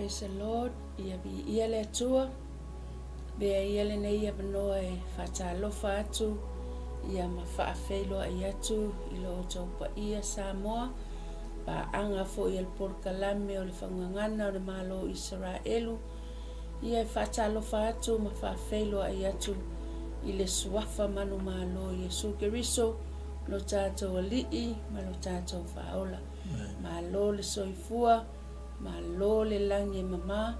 Praise the Lord, ia viia le Atua. Avea ia lenei avanoa e faatalofa atu ia ma faafeiloai atu i lo outou paia Samoa, paaga foi a le polokalame o le Faugagana o le Malo o Isaraelu, ia e faatalofa atu ma faafeiloai atu i le Suafa manumalo Iesu Keriso, lo tatou Alii ma lo tatou Faaola. Malo le soifua. Malo le lagi e mama,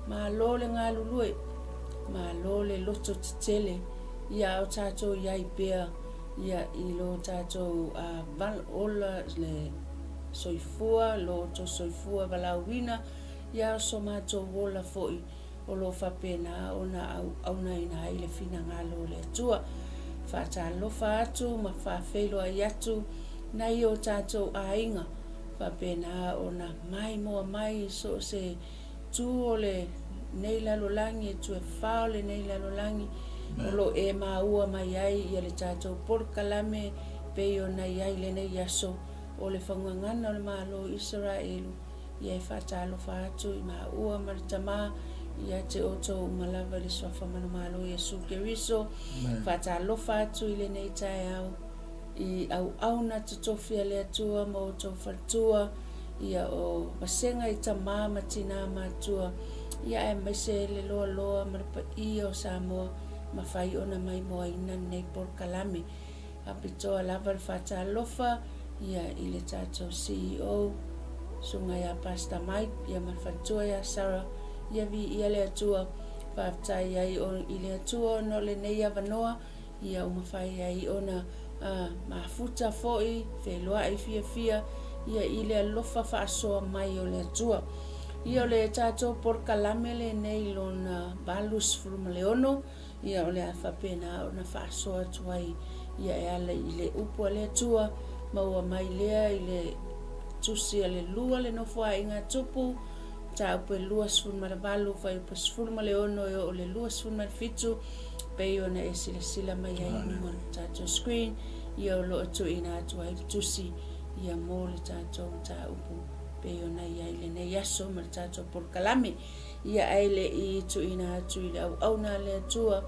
malo le galulue, malo le loto tetele ia a o tatou i ai pea ia i lo tatou ola le soifua, lo outou soifua valaauina ia o so matou ola foi o lo o faapena ona auaunaina ai le finagalo o le Atua. Faatalofa atu ma faafeiloai atu nai o tatou aiga faapena ona maimoa mai i so o se tu o lenei lalolagi, e tu e fa o lenei lalolagi, o lo o e maua mai ai ia le tatou polokalame pei ona i ai lenei aso o le Fagagana o le Malo o Isaraelu. Ia e faatalofa atu i maua ma le Tama ia te outou uma lava i le Suafa Manumalo Iesu Keriso. Faatalofa atu i lenei taeao i auauna totofi a le Atua ma outou faletua, ia o vasega i tama ma tinā matua, ia aemaise le loaloa ma le paia o Samoa mafai ona maimoaina lenei polokalame. Faapitoa lava le faatalofa ia i le tatou CEO Susuga ia Pastor Mike ia ma le faletua ia Sarah ia viia le Atua. Faafetai ai i le Atua ona o lenei avanoa ia ua mafai ai ona mafuta foi, feiloai fiafia ia i le alofa faasoa mai o le Atua. Ia o le tatou polokalame lenei lona 86 Ia o le a faapena ona faasoa atu ai ia e ala i le upu a le Atua, maua mai lea i le Tusi a le Lua le Nofoaiga a Tupu, mataupu e 28, fuaiupu 16 e oo i le 27, pei ona e silasila mai ai i luga o le tatou screen, ia o lo o tuuina atu ai le tusi ia mo le tatou mataupu pei ona i ai lenei aso ma le tatou polokalame. Ia ae le i tuuina atu i le auauna a le Atua,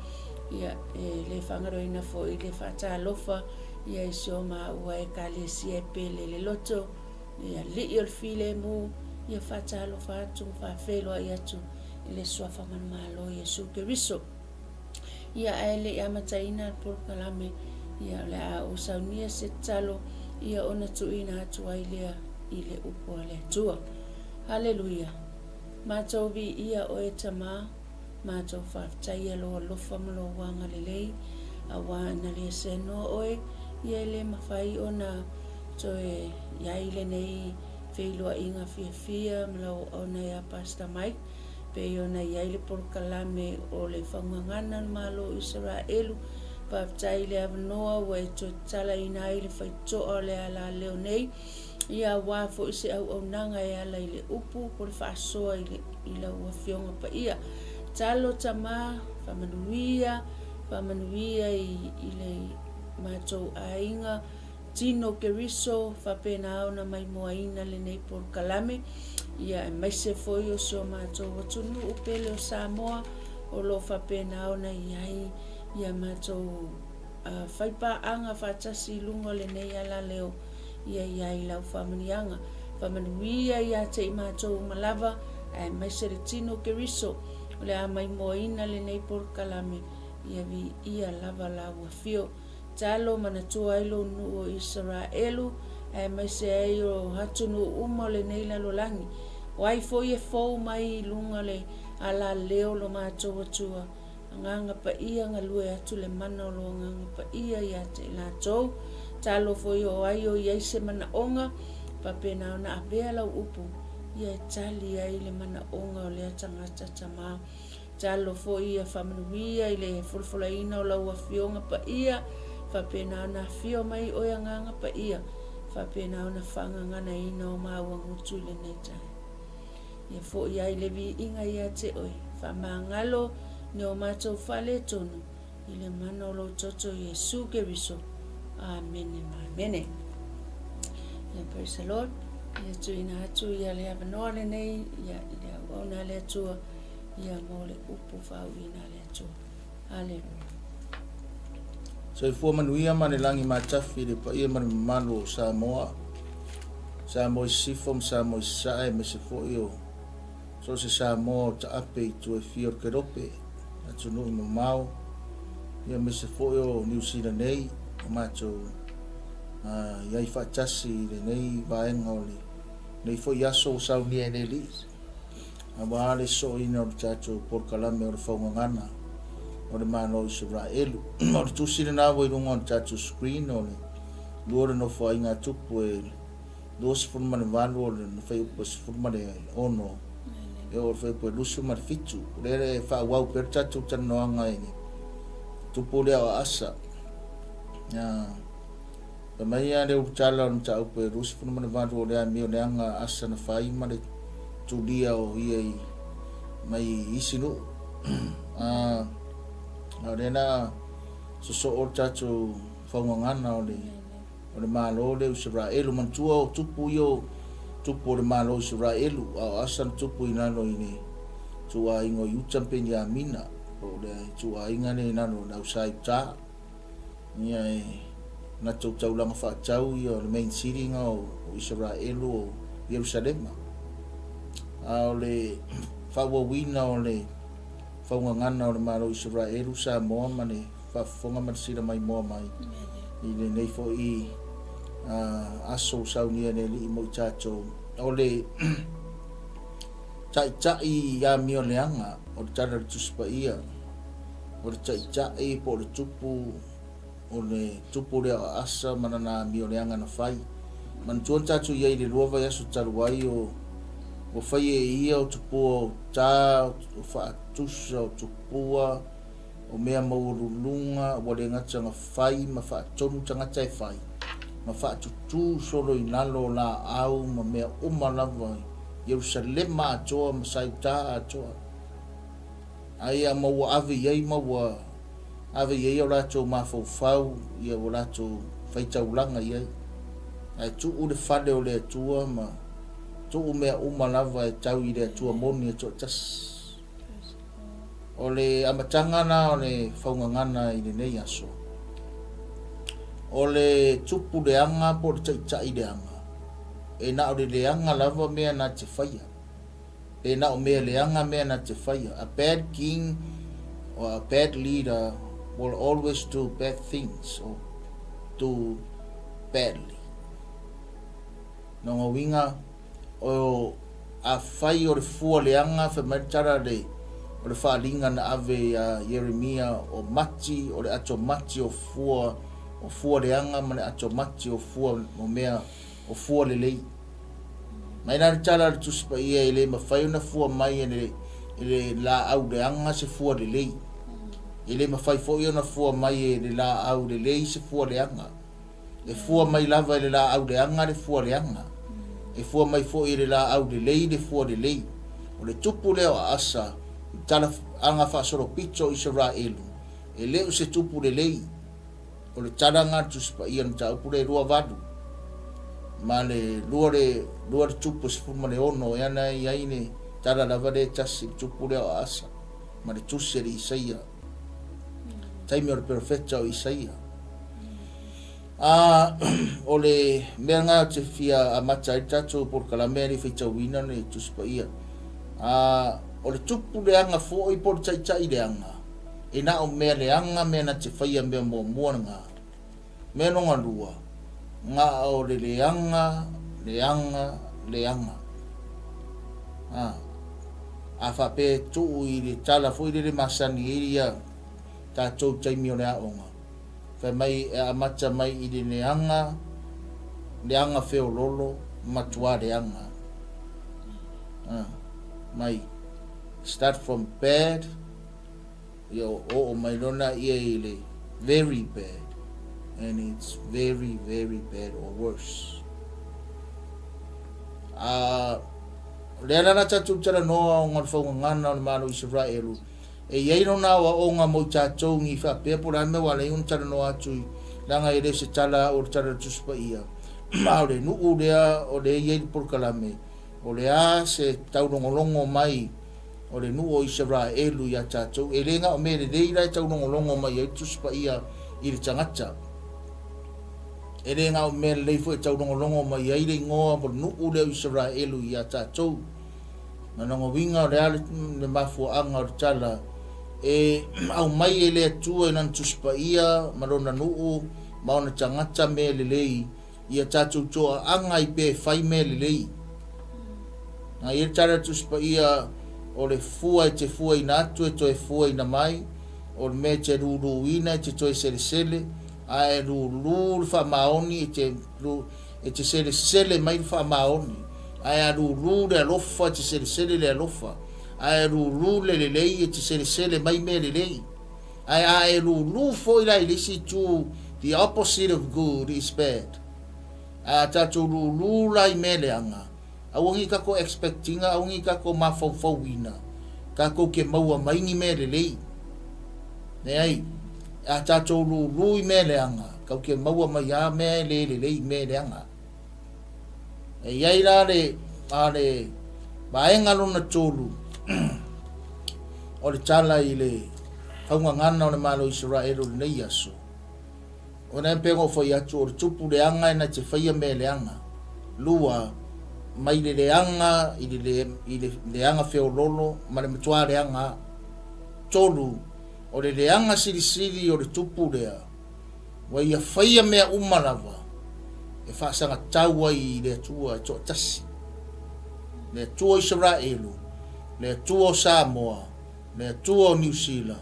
ia e le faagaloina foi le faatalofa ia i si o maua Ekalesia e pele le loto, le Alii o le filemu, ia faatalofa atu ma faafeiloai atu i le Suafa Manumalo Iesu Keriso. Ia ae le i amataina le polokalame, ia o le a ou saunia se tatalo, ia ona tuuina atu ai lea i le upu a le Atua. Haleluia! Matou viia oe Tama, matou faafetaia lou alofa ma lou agalelei, auā ana le seanoa oe, ia e le mafai ona toe i ai lenei feiloaiga fiafia ma lau auauna iā Pastor Mike, pei ona i ai le polokalame o le Faugagana o le Malo o Isaraelu. Faafetai i le avanoa ua e toe tatalaina ai le faitotoa o le alaleo nei, Ia aua foi se auaunaga e ala i le upu po le faasoa i, le, i lau Afioga Paia. Talo tama, faamanuia, faamanuia i, i le matou aiga, Tino Keriso, faapena ona maimoaina lenei polokalame, ia aemaise foi o si o matou atunuu pele o Samoa, o lo o faapena ona i ai ia matou uh, faipaaga faatasi i luga o lenei alaleo. Ia i ai lau faamanuiaga. Faamanuia ia te i matou uma lava, aemaise le tino o Keriso, o le a maimoaina lenei polokalame, ia viia lava lau afio. Talo manatua ai lou nuu o Isaraelu, aemaise ai o atunuu uma o lenei lalolagi. O ai foi e fou mai i luga o le alaleo lo matou Atua, Agaga Paia galue atu le mana o lo Agaga Paia ia te i latou. Talo foi o ai o i ai se manaoga, faapena ona avea lau upu, ia e tali ai le manaoga o lea tagata tama. Talo foi ia faamanuia i le folafolaina o lau Afioga Paia, faapena ona afio mai oe Agaga Paia, faapena ona faagaganaina o maua gutu i lenei taeao. Ia foi ai le viiga ia te oe. Faamagalo ni o matou faaletonu i le mana o lou toto Iesu Keriso. Amene ma amene. Yeah, praise the Lord. Ia tuuina atu ia le avanoa lenei ia i le auauna a le Atua ia mo le upu faauuina a le Atua. Aleluia. Soifua manuia ma le lagi matafi i le paia ma le mamalu o Samoa, Samoa i Sisifo ma Samoa i Sasae aemaise foi o so o se Samoa o taape i tua e fia o le kelope, atunuu mamao, ia aemaise foi o Niu Sila nei, o matou i ai faatasi i lenei vaega o lenei foi aso ua saunia e le Alii, aua le sosooina o le tatou polokalame o le faugagana o le Malo o Isaraelu. O le tusi lena ua i luga o le tatou screen o le lua o le Nofoaiga a Tupu e 28 o le fuaiupu e 16 e oo i le fuaiupu e 27. O lea e faaauau pea le tatou talanoaga i le tupu lea o Asa. Fai mai a le ulutala o le mataupu e 28 o le amio leaga a Asa na fai ma le tulia o ia i mai isi nuu. A o lea na sosoo le tatou faugagana o le o le Malo lea o Isaraelu. Manatua o tupu ia o tupu o le Malo o Isaraelu, a o Asa na tupu i lalo i le ituaiga o Iuta ma Peniamina, po o le ituaiga lea i lalo o le au Sa Iuta. Ia e latou taulaga faatatau ia o le main city na o Isaraelu o Ierusalema. A o le faaauauina o le faugagana o le Malo o Isaraelu, Samoa ma le faafofoga ma le sila maimoa mai i lenei foi aso ua saunia e le Alii mo i tatou. O le taitai amioleaga o le Tala o le Tusi Paia, o le taitai po o le tupu, o le tupu lea o Asa ma lana amioleaga na fai. Manatua na tatou i ai i le lua vaiaso talu ai o ua fai e ia o tupua o ta, o faatusa, o tupua, O mea maualuluga ua le gata na fai ma faatonu tagata e fai, ma faatutū solo i lalo o laau ma mea uma lava i Ierusalema atoa ma Saiutā atoa. Aia ma ua ave i ai ma ua ave i ai o latou mafaufau ia ua latou faitaulaga i ai. Ae tuu le fale o le Atua ma tuu mea uma lava e tau i le Atua moni e toatasi. O le amataga la o le faugagana i lenei aso, o le tupu leaga po o le taitai leaga, e na o le leaga lava mea na te faia. Pe na o mea leaga mea na te faia. A bad king or a bad leader will always do bad things or do badly. Lona uiga, O, afai o le fua leaga, fai mai le tala le, o le faaaliga na ave ia Ieremia, o mati, o le ato mati o fua, o fua leaga ma le ato mati o fua, o mea, o fua lelei. Mai la le tala a le Tusi Paia, e le mafai ona fua mai e le, e le laau leaga se fua lelei. E le mafai foi ona fua mai e le laau lelei se fua leaga. E fua mai lava e le laau leaga le fua leaga. E fua mai foi e le laau lelei le fua lelei. O le tupu lea o Asa i tala aga faasolopito o Isaraelu, e le o se tupu lelei. O le tala lena a le Tusi Paia i le mataupu lea e 28 ma le lua le lua le tupu e 16 e ana e i ai le tala lava lea e tasi i le tupu lea o Asa ma le tusi a le Isaia. Taimi o le perofeta o Isaia. A, o le mea lena ou te fia amata ai le tatou polokalame e le i faitauina le Tusi Paia. A, o le tupu leaga foi po o le taitai leaga, e na o mea leaga mea na te faia mea muamua lena. Mea lona lua, na o le leaga, leaga, leaga. A, a faapea e tuu i le tala foi lele masani ai ia tatou taimi o le aoga, Fai mai e amata mai i le leaga, leaga feololo, matua leaga. Mai start from bad, ia oo mai lona ia i le very bad, and it's very, very bad or worse. A lea la la tatou talanoa ona o le faugagana o le Malo o Isaraelu, E i ai lona aoaoga mo i tatou ni faapea po o le a le mea ua ala ai ona talanoa atu i, leaga e le o se tala au o le tala o le Tusi Paia. A o le nuu lea o lea e i ai le polokalame, o le a se taulogologo mai o le nuu o Isaraelu iā tatou? E le na o mea lelei la e taulogologo mai ai le Tusi Paia i le tagata. E le na o mea lelei foi e taulogologo mai ai le igoa o le nuu lea o Isaraelu iā tatou. Ma lona uiga o le a le mafuaaga o le tala e aumai e le Atua i Lana Tusi Paia ma Lona nuu ma ona tagata mea lelei, ia tatou toaaga ai pea e fai mea lelei. Na i ai le tala a le Tusi Paia, o le fua e te fuaina atu e toe fuaina mai, o le mea e te luluina e te toe selesele, a e lulu le faamaoni e te, e te selesele mai le faamaoni, ae a lulu le alofa e te selesele le alofa, ae a lulu le lelei e te selesele mai mea lelei. Ae a e lulu foi la i le isi itu, the opposite of good is bad. Ae a tatou lulu la i mea leaga, aua nei tatou expect ina, aua nei tatou mafaufauina, tatou te maua mai ni mea lelei. Leai, a tatou lulu i mea leaga, tatou te maua mai lava mea e le lelei, mea leaga. E i ai la le, a le vaega lona tolu o le tala i le faugagana o le Malo o Isaraelu i lenei aso, ona e pei ona ou fai atu, o le tupu leaga e na te faia mea leaga. Lua, mai le leaga i le, i le leaga feololo ma le matua leaga. Tolu, o le leaga silisili o le tupu lea, Ua ia faia mea uma lava e faasagatau ai i le Atua e toatasi, le Atua o Isaraelu, le Atua o Samoa, le Atua o Niu Sila,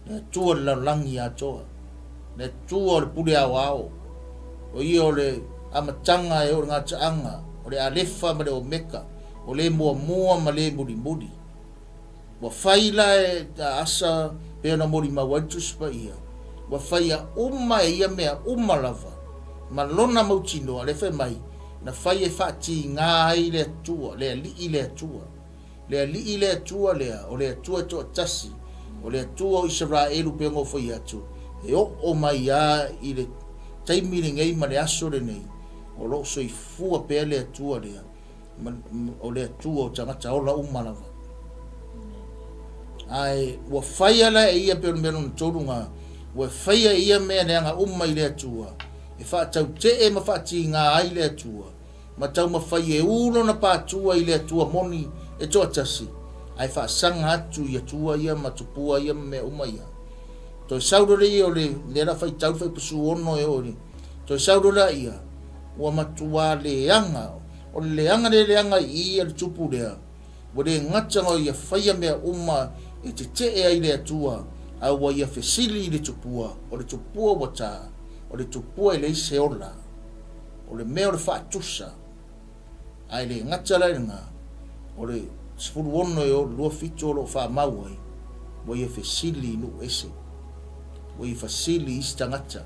le Atua o le lalolagi atoa, le Atua o le Pule Aoao, o Ia o le amataga e oo i le gataaga, o le Alefa ma le Omeka, o le muamua ma le mulimuli. Ua fai la e Asa pei ona molimau ai le Tusi Paia, ua faia uma e ia mea uma lava, ma lona mautinoa, lea fai mai, na fai e faatiga ai le Atua, le Alii le Atua. Le Alii le Atua lea, o le Atua e toatasi, o le Atua o Isaraelu pei ona ou fai atu, e oo mai lava i le taimi lenei ma le aso lenei, o lo o soifua pea le Atua lea, o le Atua o tagata ola uma lava. Ae ua faia la e ia pei o le mea lona tolu na, ua faia e ia mea leaga uma i le Atua, e faatautee ma faatiga ai le Atua, ma taumafai e u lona patua i le Atua moni e toatasi, ae faasaga atu i Atua ia ma tupua ia ma mea uma ia. Toe sau loa ia o le, lea la faitau le faipusū ono e oo i le, toe sau loa la ia, ua matua leaga, o le leaga lea leaga i i a le tupu lea, ua le gata na ia faia mea uma e tetee ai le Atua, a ua ia fesili i le tupua, o le tupua ua ta, o le tupua e leai se ola, o le mea o le faatusa. A e le gata la i lena, o le 16 e oo i le 27 o lo o faamau ai, ua ia fesili i nuu ese, ua ia fasili i isi tagata.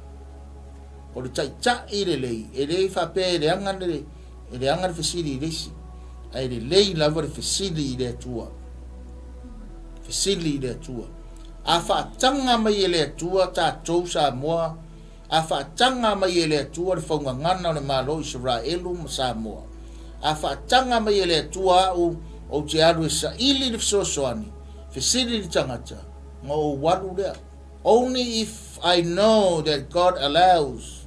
O le taitai lelei, e le faapea e leaga le, e leaga le fesili i le isi, ae lelei lava le fesili i le Atua. Fesili i le Atua. A faataga mai e le Atua tatou Samoa, a faataga mai e le Atua le faugagana o le Malo o Isaraelu ma Samoa, a faataga mai e le Atua au ou te alu e saili le fesoasoani, fesili i le tagata, ona ou alu lea. Only if I know that God allows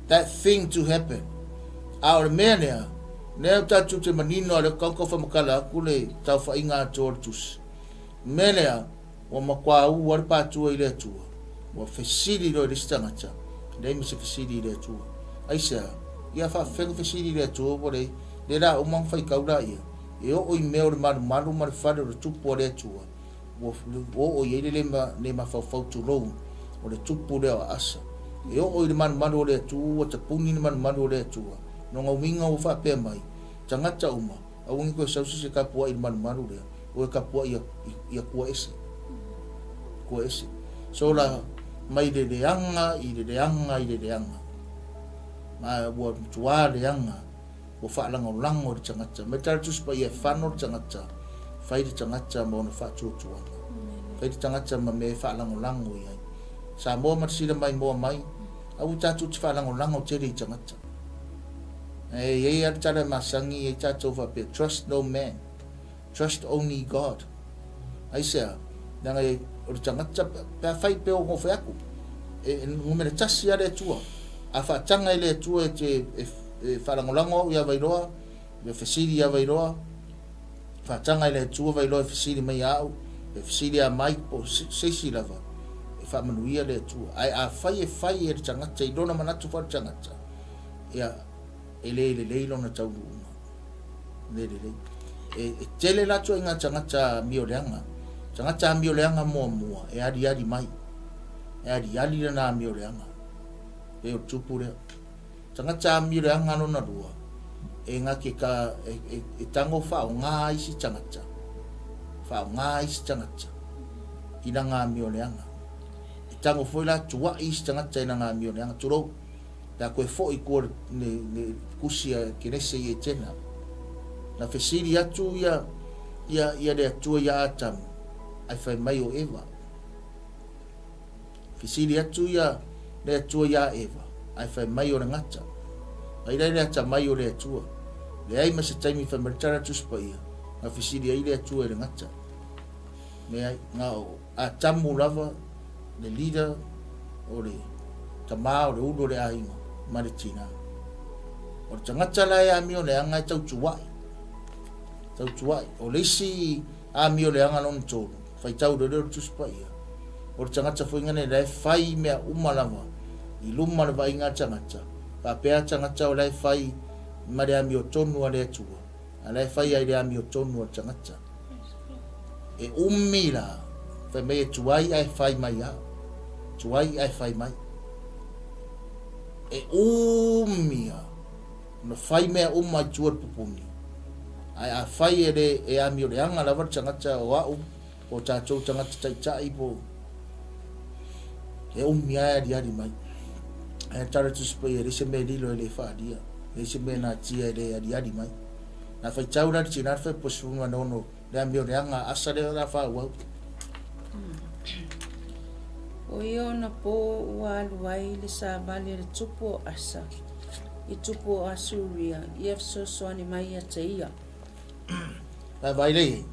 that thing to happen. A o le mea lea, lea tatou te manino a lea kau whamakala aku le tauwhainga atoa o le tusi. Mea lea, ua matua ū a le pātua i le Atua, ua fesili loa i le isi tagata, leai ma se fesili i le Atua. Aisea? Ia faafefea fesili i le Atua ua leai, lea la uma ona faitau laia, e oo i mea o le malumalu ma le fale o le tupu a le Atua, ua oo i ai le le mafaufau tulou o le tupu lea o Asa. E oo i le malumalu o le Atua, ua tapuni le malumalu o le Atua. Lona uiga ua faapea mai, tagata uma, aua ne i toe sau se isi e tapuai i le malumalu lea, o e tapuai i atua ese. Atua ese. So la, mai le leaga i le leaga i le leaga. Ma ua matua leaga. Ua faalagolago i le tagata. Mai tala Tusi Paia e fano le tagata, fai le tagata ma ona faatuatuaga. Fai le tagata ma mea e faalagolago i ai. Samoa ma le sila maimoa mai, aua tatou te faalagolago tele i tagata. E i ai lava le tala e masani ai tatou faapea, Trust no man, trust only God. Aisea? Leaga e, o le tagata, pe afai pe o fai atu, e numera tasi lava le Atua. A faataga e le Atua e te e, e faalagolago au ia Vailoa, e fesili ia Vailoa, faataga e le Atua Vailoa e fesili mai ia au, e fesili ia Mike po o se isi lava, e faamanuia le Atua. Ae afai e fai e le tagata i lona manatu faaletagata, ia, e le lelei lona taunuuga. E le lelei. E, e tele la ituaiga tagata amioleaga. Tagata amioleaga muamua e aliali mai. E aliali lana amioleaga. Pei o le tupu lea. Tagata amioleaga lona lua, e gake ka, e, e, e tago faaaoga isi tagata. Faaaoga isi tagata i lana amioleaga. E tago foi la tuai isi tagata i lana amioleaga. Tulou. Pe a koe foʻi kua le, le kusi a Kenese i Etena. Na fesili atu ia, ia, ia le Atua ia Atamu, ae fai mai o Eva. Fesili atu ia le Atua ia Eva, ae fai mai o le gata. Mai lai le atamai o le Atua. Leai ma se taimi fai mai le tala Tusi Paia, na fesili ai le Atua i le gata. Leai, na o Atamu lava le leader o le tama o le ulu o le aiga ma le tina. O le tagata la e amio leaga e tautuai. Tautuai. O le isi amio leaga lona tolu, faitau loa lea o le Tusi Paia, o le tagata foi nei la e fai mea uma lava i luma o le vaaiga a tagata, faapea tagata o la e fai ma le amiotonu a le Atua, a la e fai ai le amiotonu a le tagata. E umi la, fai mai e tuai ae fai mai a. Tuai ae fai mai. E umi a, ona fai mea uma i tua le pupuni. Ae a fai e le e amioleaga lava le tagata o au, po o tatou tagata taitai po e umi a e aliali mai. Ae tala Tusi Paia, e leai se mea lilo e le faalia, e leai se mea natia e le aliali mai. Na faitau la le tina le fai 16 le amioleaga a Asa lea o le a faaauau. O ia ona pō ua alu ai le savali a le tupu o Asa i tupu o Asuria ia fesoasoani mai ia te ia. Vae vai lea i ai,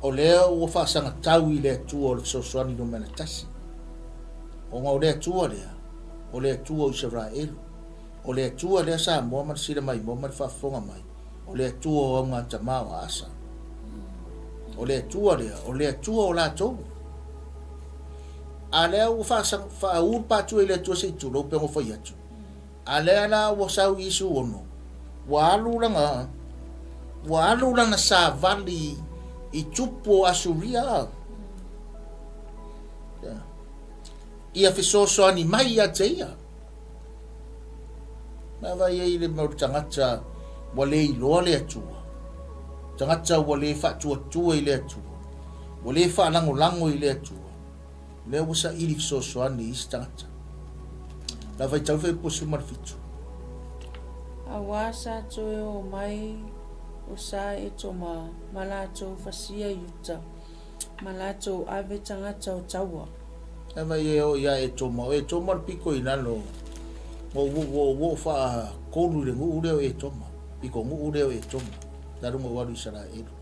o lea ua faasagatau i le Atua o le fesoasoani numera tasi. Ona o le Atua lea, o le Atua o Isaraelu. O le Atua lea Samoa ma le sila maimoa ma le faafofoga mai, o le Atua o augatama o Asa. O le Atua lea, o le Atua o latou. A lea ua faaū le pātua i le Atua se i tulou pe ona fai atu. A lea la ua sau i Isu ono, ua alu lana, ua alu lana savali i tupu o Asuria. Ia fesoasoani mai ia te ia. Na vai ai le mau tagata ua le iloa le Atua, tagata ua le faatuatua i le Atua, ua le faalagolago i le Atua, lea ua saili fesoasoani i isi tagata. La faitau Fuaiupu 17. Auā sa toe o mai o sa Etoma ma latou fasia i uta, ma latou ave tagata o taua. E vai e o ia Etoma, o Etoma o le pito i lalo, ua ua ua oo faatolu i le nuu lea o Etoma, pito nuu lea o Etoma, talu ona ou alu i Isaraelu.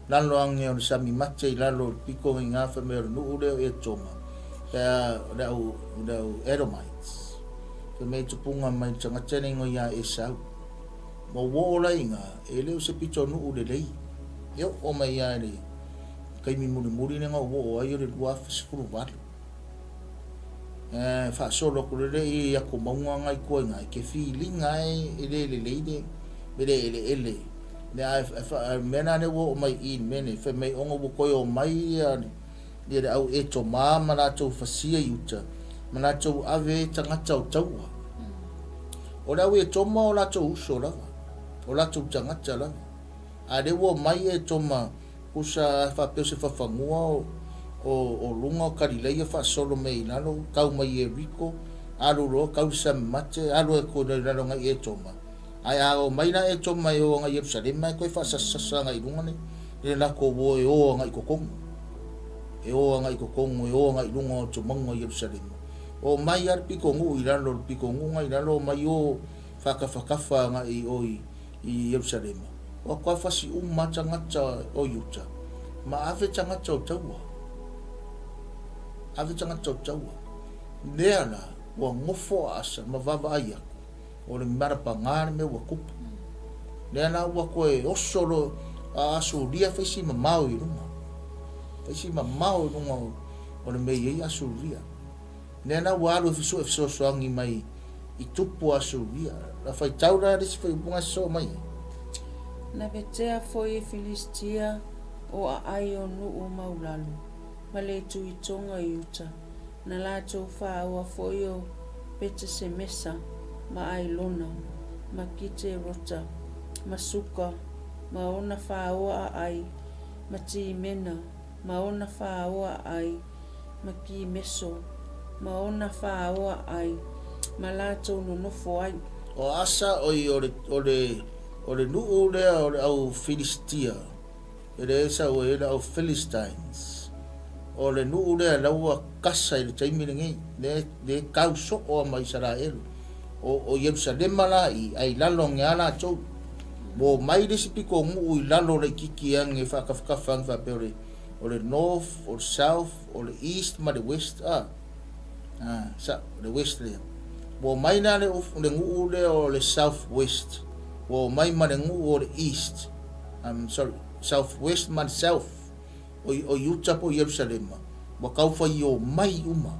Lalo ane o le sami mate i lalo o le pito i ina fai mai o le nuu lea o Etoma, pe a o le au, o le au Edomites. Fai mai e tupuga mai le tagata le igoa ia Esau. Ma ua oo la i ina, e le o se pito nuu lelei. E oo mai lava i le taimi mulimuli lea na ou oo ai o le 2018. E faasolo atu lele i atu mauga na i tua i ina, e te filiga lava e le lelei le me le eleele. A mea la lea ua oo mai i i le mea lenei, fai mai ona ua toe omai ia le au Etoma ma latou fasia i uta, ma latou ave tagata o taua. O le au Etoma o latou uso lava, o latou tagata lava. A lea ua omai Etoma Kusa a faapea o se fafanua o, o, o luga o Kalileia faasolo mai i lalo, tau mai Ieriko, alu loa tau i Samimate, alu ai koe i lalo agai Etoma. Ae a o mai la Etoma e o agai Ierusalema e toe faasasasa agai i luga le, le latou o e o agai i totonu. E o agai i totonu, e o agai i luga o te mauga o Ierusalema. O mai lava le pitonuu i lalo, le pitonuu na i lalo, omai o. faakafakafa agai i o i Ierusalema, ua kuafasi uma tagata o Iuta, ma ave tagata o taua. Ave tagata o taua. Lea la, ua gofo a Asa ma vaavaai aku, o le malapagā le mea ua kupu. Lea la ua toe oso lo a Asuria faisi mamao i luga. Faisi mamao i luga o le mea i ai Asuria. Lea la ua alu e sue fesoasoani mai i tupu o Asuria. La faitau la le isi fuaiupuga e sosoo mai ai. Na vetea foi e Filistia o aai o nuu maulalo, ma le tuitoga i uta, na latou faaoa foi o Petesemesa ma Ailona, ma Kiterota, ma Suka, ma ona faaoa aai, ma Timena, ma ona faaoa aai, ma Kimeso, ma ona faaoa aai, ma latou nonofo ai. O Asa, oi, o le, o le, o le nuu lea o le au Filistia, e le sau ai le au Philistines. O le nuu lea la ua kasa i le taimi lenei, le, le kau soo ma Isaraelu. O, o Ierusalema la i, ai lalo age a latou. Ua omai le isi pito nuu i lalo laititi age faakafakafa age faapea o le, o le north, o le south, o le east ma le west, a. A, sa, le west lea. Ua omai la le, le nuu lea o le south west. Ua omai ma le nuu o le east. Sorry, south west ma le south o, o Iuta po o Ierusalema. Ua tau faio mai uma.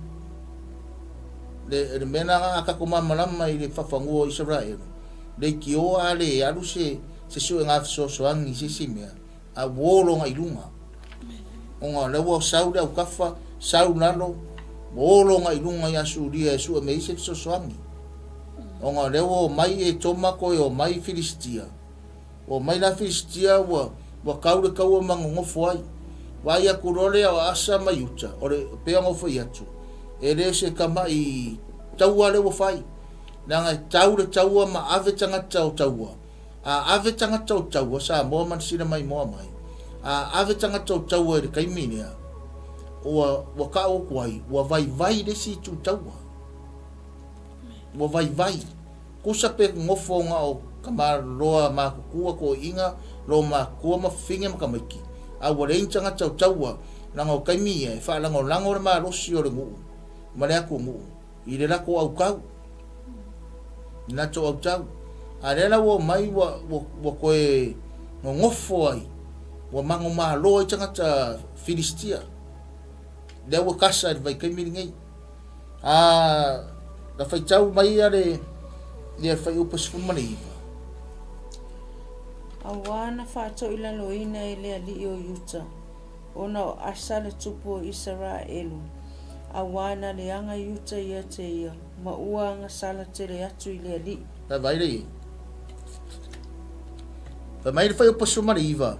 Le, le mea na a tatou malamalama i le fafanua o Isaraelu, le itioa a le alu se, se suega fesoasoani i se isi mea, a ua olo agai i luga. Ona o lea ua sau le aukafa, sau lalo, ua olo agai i luga i Asuria e sue mai ai se fesoasoani. Ona o lea ua omai Etoma toe omai Filistia, Ua omai la Filistia ua ua kau le kaua ma nonofo ai. Vaai atu loa lea o Asa ma Iuta, o le pei ona ou fai atu, e le o se tama'i taua lea ua fai, leaga e tau le taua ma ave tagata o taua. A ave tagata o taua, Samoa ma Sila maimoa mai, a ave tagata o taua i le taimi lea, ua ua ta'u atu ai, ua vaivai le isi itu taua. Ua vaivai. Kusa pe nofo nga o ka maloa matutua toeaiina lo matua ma fafine ma tamaiti, a ua leai ni tagata o taua, leaga o taimi ia e faalagolago le malosi o le nuu ma le atunuu i le latou autau, i le latou autau. A lea la ua omai ua, ua, ua toe nonofo ai, ua manumalo ai tagata Filistia, lea ua kasa i le vaitaimi lenei. A na faitau mai ia le ia fuaiupu 19. Auā na faatoilaloina e le alii o Iuta, ona o Asa le tupu o Isaraelu, auā na leaga Iuta ia te ia, ma ua agasala tele atu i le alii. Vaai le i. Fai mai le fuaiupu 19,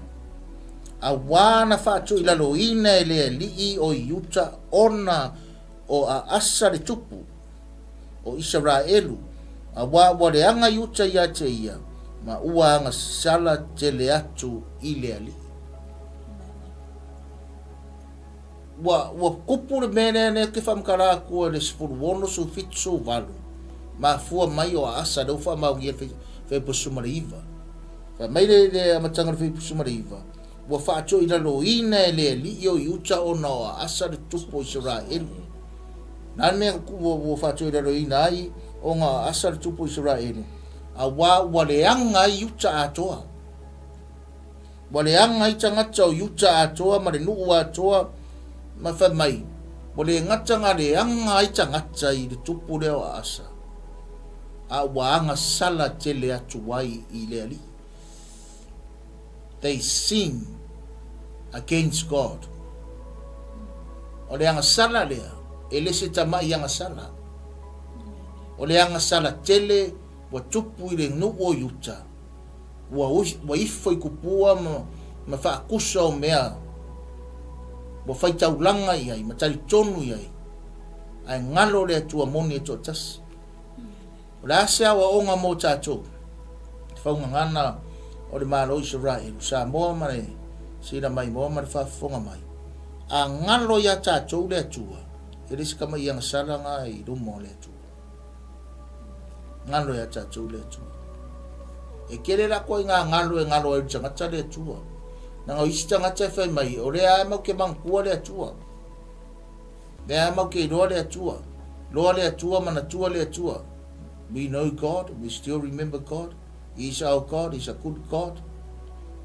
Auā na faatoilaloina e le alii o Iuta ona o Aasa le tupu o Isaraelu, auā ua leaga Iuta ia te ia, ma ua agasala tele atu i le Alii. Ua, ua kupu le mea lea lea ke faamatala atu e le 16, 17, 18, mafua mai o Aasa lea ua faamaonia i le fuaiupu 19. Fai mai le, le amataga o le fuaiupu 19, Ua faatoilaloina e le Alii o Iuta ona o Aasa le tupu o Isaraelu. Na le mea ua faatoilaloina ai ona o Aasa le tupu o Isaraelu, auā ua leaga ai Iuta atoa. Ua leaga ai tagata o Iuta atoa ma le nuu atoa, ma fai mai, ua le gata na leaga ai tagata i le tupu lea o Aasa, a ua agasala tele atu ai i le Alii. They sin against God. O le agasala lea, e le se tama'i agasala. O le agasala tele ua tupu i le nuu o Iuta, ua, ua ifo i kupua ma, ma faakusa o mea ua faitaulaga i ai ma talitonu i ai, ae galo le Atua moni e toatasi. O le a se aoaoga mo tatou? Te faugagana o le Malo o Isaraelu, Samoa ma le sila maimoa ma le faafofoga mai, a galo iā tatou le Atua, e le se tama'i agasala na i luma o le Atua. Galo ia tatou le Atua. E tele la koe ngā galo e galo ai le tagata le Atua. Nanga o isi tagata e fai mai, o lea ae mau ke manatua le Atua. Lea ae mau ke iloa le Atua. Loa le Atua, manatua le Atua. We know God, we still remember God. He is our God, He is a good God.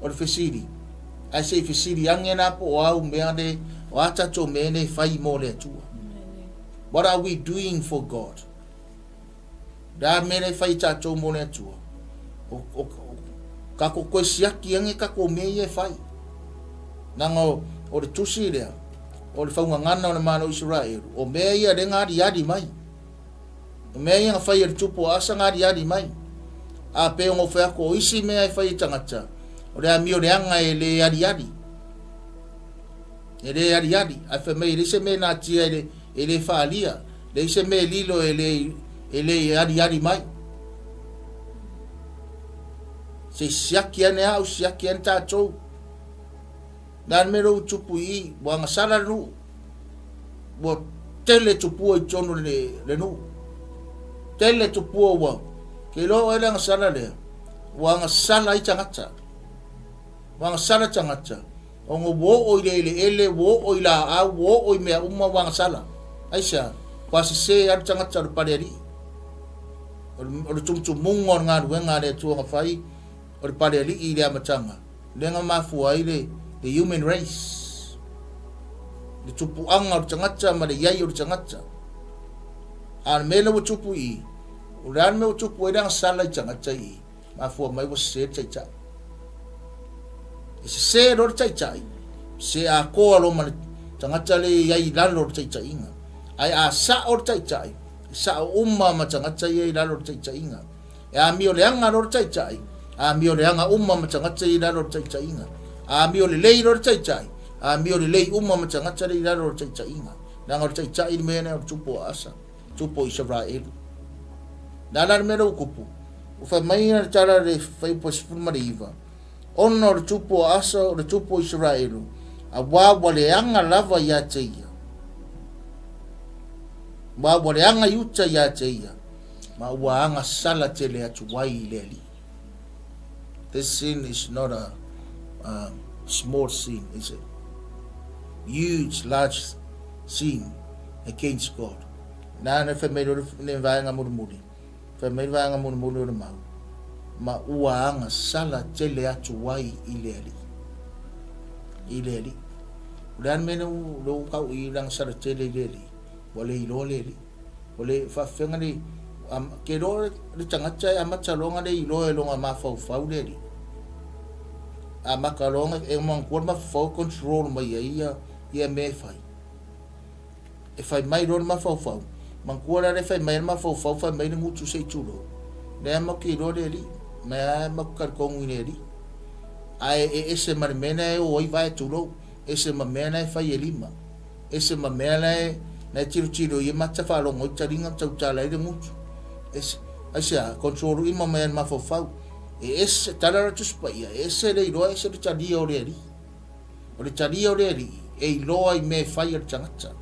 O le fesili, ae se i fesili ange la po o au mea le, o a tatou mea nei fai mo le Atua. What are we doing for God? Le a mea nei fai tatou mo le Atua? O, o, o, kako koe siaki ange kako mea ia e fai. Nanga o, o le tusi lea, o le faugagana o le Malo Israelu, o mea ia le ngari ari mai. O mea ia na fai e le tupu o Asa na aliali mai. A pei ona ou fai atu, o isi mea e fai e tagata, o le amio leaga e le aliali. E le aliali. Ae fai mai e leai se mea e natia e le, e le faalia. Leai se mea e lilo e le, e le aliali mai. Se i siaki ane au, siaki ane tatou. Le a le mea lea ua tupu i i, ua agasala le nuu. Ua tele tupua i totonu o le, le nuu. Tele tupua ua, ke iloa oe le agasala lea, ua agasala ai tagata. Ua agasala tagata, ona ua oo i le eleele, ua oo i laau, ua oo i mea uma ua agasala. Aisea? Ua sese lava le tagata o le palealii. O le, o le tumutumuga o le galuega a le Atua na fai, o le palealii i le amataga, lea na mafua ai le, the human race, le tupuaga o le tagata ma le iai o le tagata. A o le mea lea ua tupu i i, o le a le mea ua tupu ai le agasala i tagata i i, mafua mai ua sese le taitai. E sese loa le taitai, sese atoa loa ma le tagata lea e iai i lalo o le taitaiga. Ae a sao le taitai, e sao uma ma tagata ia i lalo o le taitaiga. E amio leaga loa le taitai, amio leaga uma ma tagata ia i lalo o le taitaiga. Amio lelei loa le taitai, amio lelei uma ma tagata ia i lalo o le taitaiga. Leaga o le taitai le mea lea o le tupu o Asa, tupu o Isaraelu. Le a la le mea lea ua tupu? Ua fai mai le tala i le fuaiupu e 19, Ona o le tupu o Asa o le tupu o Isaraelu, auā ua leaga lava ia te ia. Auā ua leaga i uta ia te ia. Ma ua agasala tele atu ai i le Alii. This sin is not a, a small sin, is it? Huge, large sin against God. Nā, ne whai mai le vaenga mulimuli. Whai mai le vaenga mulimuli o le mau. Ma ua agasala tele atu ai i le Alii. I le Alii. O le a le mea lea ua kau i le agasala tele i le Alii? Ua le iloa le Alii. O le faafefega le ke iloa le tagata e amata loa ona le iloa e lona mafaufau le alii. Amata loa ona e manatua le mafaufau e control mai ai ia ia mea e fai. E fai mai loa le mafaufau, manatua la le fai mai le mafaufau fai mai le gutu se i tulou. Lea matou te iloa le alii, mea matou te talitonu i le alii. Ae e ese ma le mea na e o ai vae tulou, ese ma mea na e fai e lima. Ese ma mea la e, la e tilotilo i ai mata faalogo ai taliga ma tautala ai le gutu. Ese, aisea, control ima mai a le mafaufau. E ese, tala la Tusi Paia, e ese le iloa, ese le talia o le Alii. O le talia o le Alii, e iloa i mea e fai a le tagata.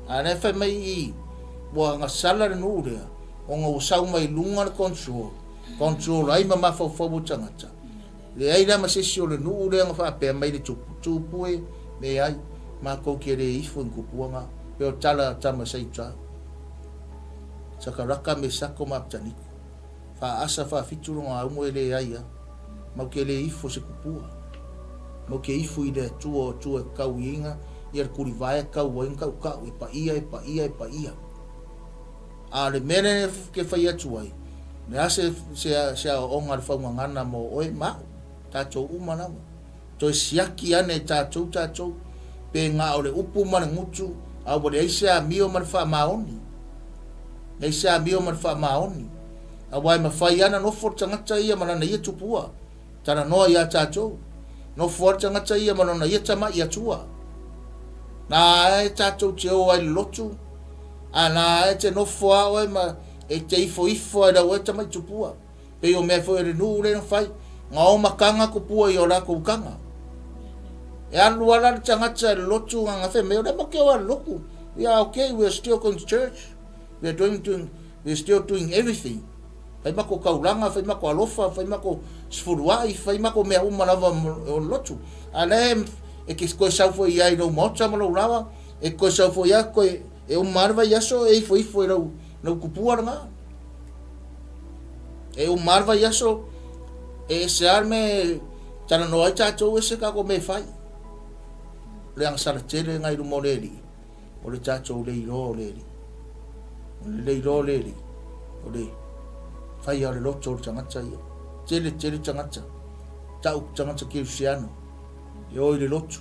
A la e fai mai i, ua gasala le nuu lea, ona ua sau mai luga le control, control ai ma mafaufau o tagata. Leai la ma se isi o le nuu lea na faapea mai le tupu, Tupu e, leai, matou te le ifo i ni tupuaga, pei o tala a tama sa i uta. Sakaraka, Mesako ma Apetaniko. Faa-Asa, faa-Fitu lona aumo e leai a. Mau te le ifo se tupua. Mau te ifo i le Atua o Atua e kau i inga, ia le kulivae e kau ai na kaukau, e paia, e paia, e paia. A o le mea lea ke fai atu ai, le a se, se, se aoaoga a le faugagana mo oe ma au, tatou uma lava. Toe siaki ane e tatou tatou, pe na o le upu ma le gutu, a ua leai se amio ma le faamaoni. Leai se amio ma le faamaoni. Aua e mafai lava ona nofo le tagata ia ma lana ia tupua, talanoa ia tatou. Nofo lava le tagata ia ma lona ia tama'i atua. Na e tatou te o ai i le lotu, a na e te nofo lava oe ma e te ifoifo ai lau oe tama'i tupua. Pei o mea foi o le nuu lea na fai, na o makaga tupua i o latou kaga. E alu ala le tagata i le lotu na na fai mai, o lea matou te o lava i le lotu. We are okay, we are still going to church. We are doing, doing, we are still doing everything. Fai makou taulaga, fai makou alofa, fai makou sefuluai, fai makou mea uma lava o le lotu. A o la e te toe sau foi i ai i lou maota ma lou laoa, e te toe sau foi lava toe, e uma lava le vaiaso e ifoifo i lau, lau tupua lena. E uma lava le vaiaso, e ese lava le mea e talanoa ai tatou, ese tatou mea e fai. O le agasala tele lena i luma o le Alii. O le tatou le iloa o le Alii. O le le iloa o le Alii, o le faia o le loto o le tagata ia. Tele tele tagata, tau tagata kerisiano, e o i le lotu.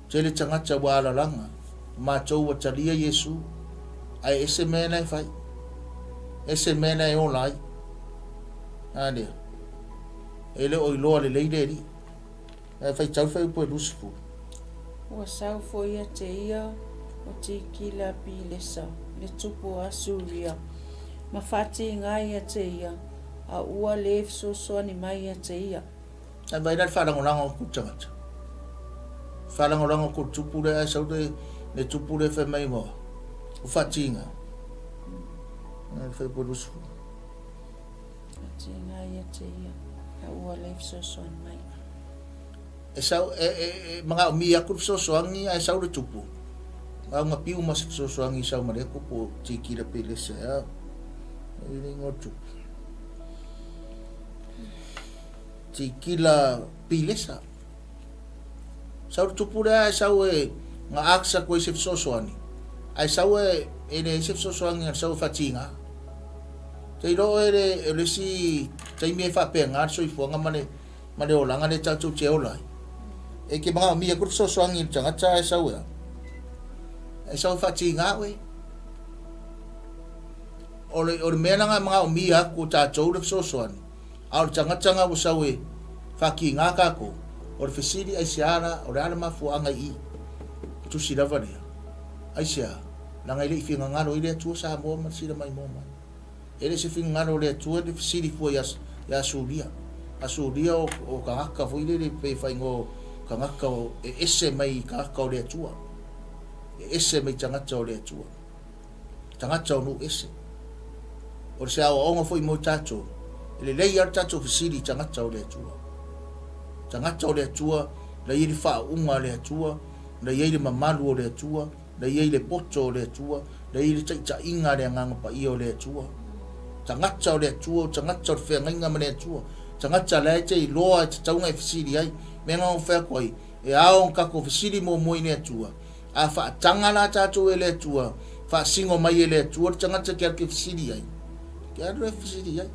Tele tagata ua alalaga, o matou ua talia Iesu, ae ese mea la e fai. Ese mea la e ola ai. A lea, e le o iloa lelei le Alii. Ae faitau le fuaiupu e 20. Ua sau foi ia te ia o Tikila Pilesa, le tupu o Asuria, ma faatiga ia te ia, a ua le fesoasoani mai ia te ia. Ae vaai la le faalagolago atu le tagata. Faalagolago atu le tupu lea ae sau le, le tupu lea fai mai ua, ua faatiga. Le fuaiupu e 20. Faatiga ia te ia, a ua le fesoasoani mai. E sau, e, e, e manaomia atu le fesoasoani ae sau le tupu. A una piu ma se fesoasoani sau ma lea tupu tikila pe lese a. E le ingoa tupu. Tikila pilesa. Sau le tupu lea ae sau e na ask atu ai se fesoasoani. Ae sau e e leai se fesoasoani a sau e faatiga. Te iloa oe le o le isi taimi e faapena le soifuaga ma le ma le olaga lea tatou te ola ai. E te manaomia atu le fesoasoani i le tagata ae sau e a? Ae sau e faatiga oe. O le, o le mea lena e manaomia atu e tatou le fesoasoani, a o le tagata lena ua sau e faatiga tatou, o le fesili, aisea la, o le a le mafuaaga i i? Tusi lava lea, aisea? Leaga e le i finagalo ai le Atua Samoa ma le sila maimoa mai. E le se finagalo o le Atua le fesili fua ia, ia Suria. A Suria o, o tagata foi lele pe faaigoa o tagata o, e ese mai i tagata o le Atua. E ese mai tagata o le Atua. Tagata o nuu ese. O se aoaoga foi mo tatou, e lelei lava le tatou fesili i tagata o le Atua. Tagata o le Atua, la i ai le faauuga a le Atua, la i ai le mamalu o le Atua, la i ai le poto o le Atua, la i ai le taitaiga a le Agaga Paia o le Atua. Tagata o le Atua, o tagata o le feagaiga ma le Atua, tagata la e te iloa e tatau ona e fesili ai. Mea na ou fai atu ai, e ao ona tatou fesili muamua i le Atua, a faataga la tatou e le Atua, faasino mai e le Atua le tagata e te alu te fesili ai, te alu e fesili ai.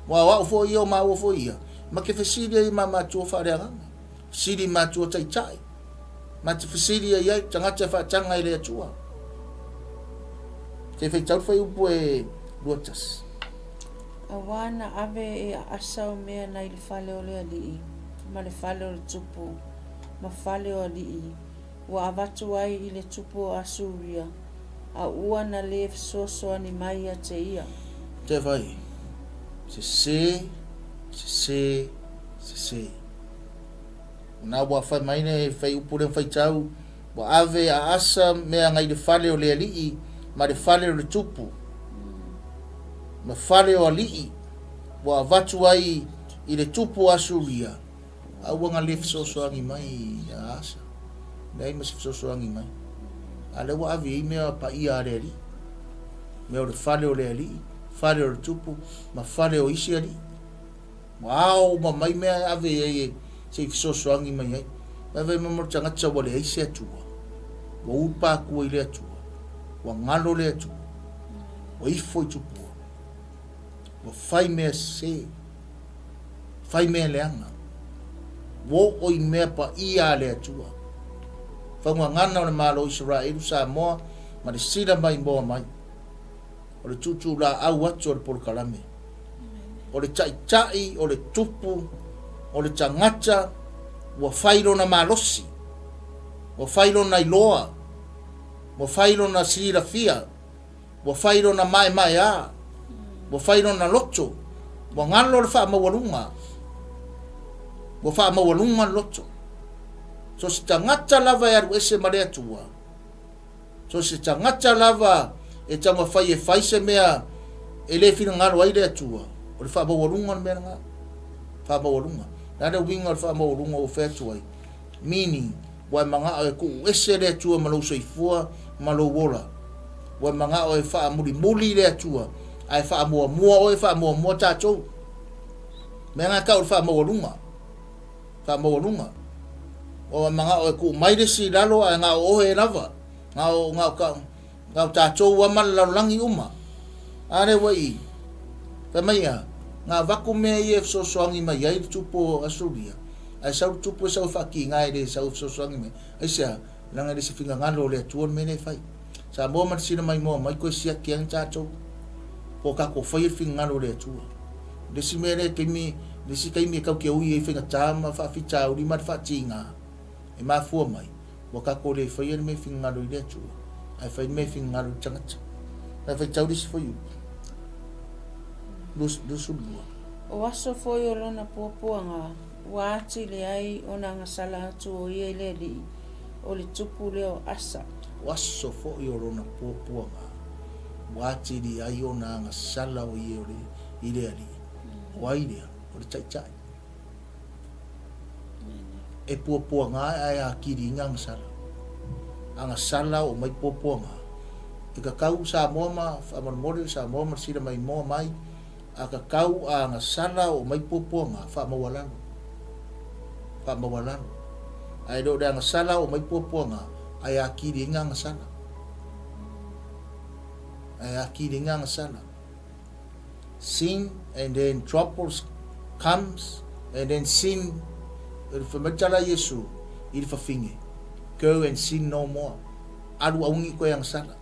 Aua o au foi ia, o maua foi ia, ma te fesili ai i ma matua faaleagaga. Fesili matua taitai. Ma te fesili ai ai tagata e faataga e le Atua. Te faitau le fuaiupu e 21. Auā na ave e Asa o mea nai le fale o le alii, ma le fale o le tupu, ma fale o alii, ua avatu ai i le tupu o Asuria, a ua na le fesoasoani mai ia te ia. Te fai, sese, sese, sese. Na ua fai mai le fai upu le faitau, ua ave a Asa mea ngai le fale o le alii ma le fale o le tupu, ma fale o alii, ua avatu ai i le tupu o Asuria, a ua na le fesoasoani mai a Asa. Leai ma se fesoasoani mai. A lea ua ave i ai mea paia a le alii, mea o le fale o le alii, fale o le tupu, ma fale o isi alii. Ua ao uma mai mea e ave i ai e se i fesoasoani mai ai. Vaivai mai mo le tagata ua leai se Atua, ua upa atua i le Atua, ua galo le Atua, ua ifo i tupua, ua fai mea sese, fai mea leaga, ua oo i mea paia a le Atua. Faugagana o le Malo o Isaraelu, Samoa ma le sila maimoa mai. O le tuutuulaau atu o le polokalame. O le taitai, o le tupu, o le tagata ua fai lona malosi, ua fai lona iloa, ua fai lona silafia, ua fai lona maemaea, ua fai lona loto, ua galo le faamaualuga, ua faamaualuga le loto. So se tagata lava e alu ese ma le Atua, So se tagata lava e taumafai e fai se mea E le finagalo ai le Atua, o le faamaualuga o le mea lena. Faamaualuga. O le a le uiga o le faamaualuga ua ou fai atu ai? Meaning, ua e manao e tuu ese le Atua ma lou soifua ma lou ola. Ua e manao e faamulimuli le Atua, ae faamuamua oe, faamuamua tatou. Mea lena e tau o le faamaualuga. Faamaualuga. Ua e manao e tuu mai le isi i lalo ae na o oe lava. Na o, na o, Na o tatou a ma le lalolagi uma. A lea ua i i. Fai mai ia, na avatu mea ia e fesoasoani mai ai le tupu o Asuria, ae sau le tupu e sau e faatiga e le sau e fesoasoani mai. Aisea? Leaga e le se finagalo o le Atua le mea lea e fai. Samoa ma le sila maimoa mai toe siaki ai tatou. Po o tatou faia le finagalo o le Atua. O le isi mea lea taimi, le isi taimi e tatou te ui ai faigata ma faafitauli ma le faatiga, e mafua mai, Ua tatou le faia le mea e finagalo i le Atua, ae fai le mea e finagalo i le tagata. Ae faitau le isi fuaiupu. 22. O aso foi o lona puapuaga, ua atili ai ona agasala atu o ia i le Alii, o le tupu lea o Asa. O aso foi o lona puapuaga, ua atili ai ona agasala o ia i le Alii. O ai lea? O le Taitai. E puapuaga ae atili ai agasala. Agasala oo mai puapuaga. E tatau Samoa ma faamolemole Samoa ma sila maimoa mai a tatau a agasala oo mai puapuaga faamaualalo. Faamaualalo. Ae le o le agasala oo mai puapuaga ae atili ai agasala. Ae atili ai agasala. Sin and then troubles comes and then sin fai mai tala Iesu i le fafine go and sin no more alu aungi koe agasala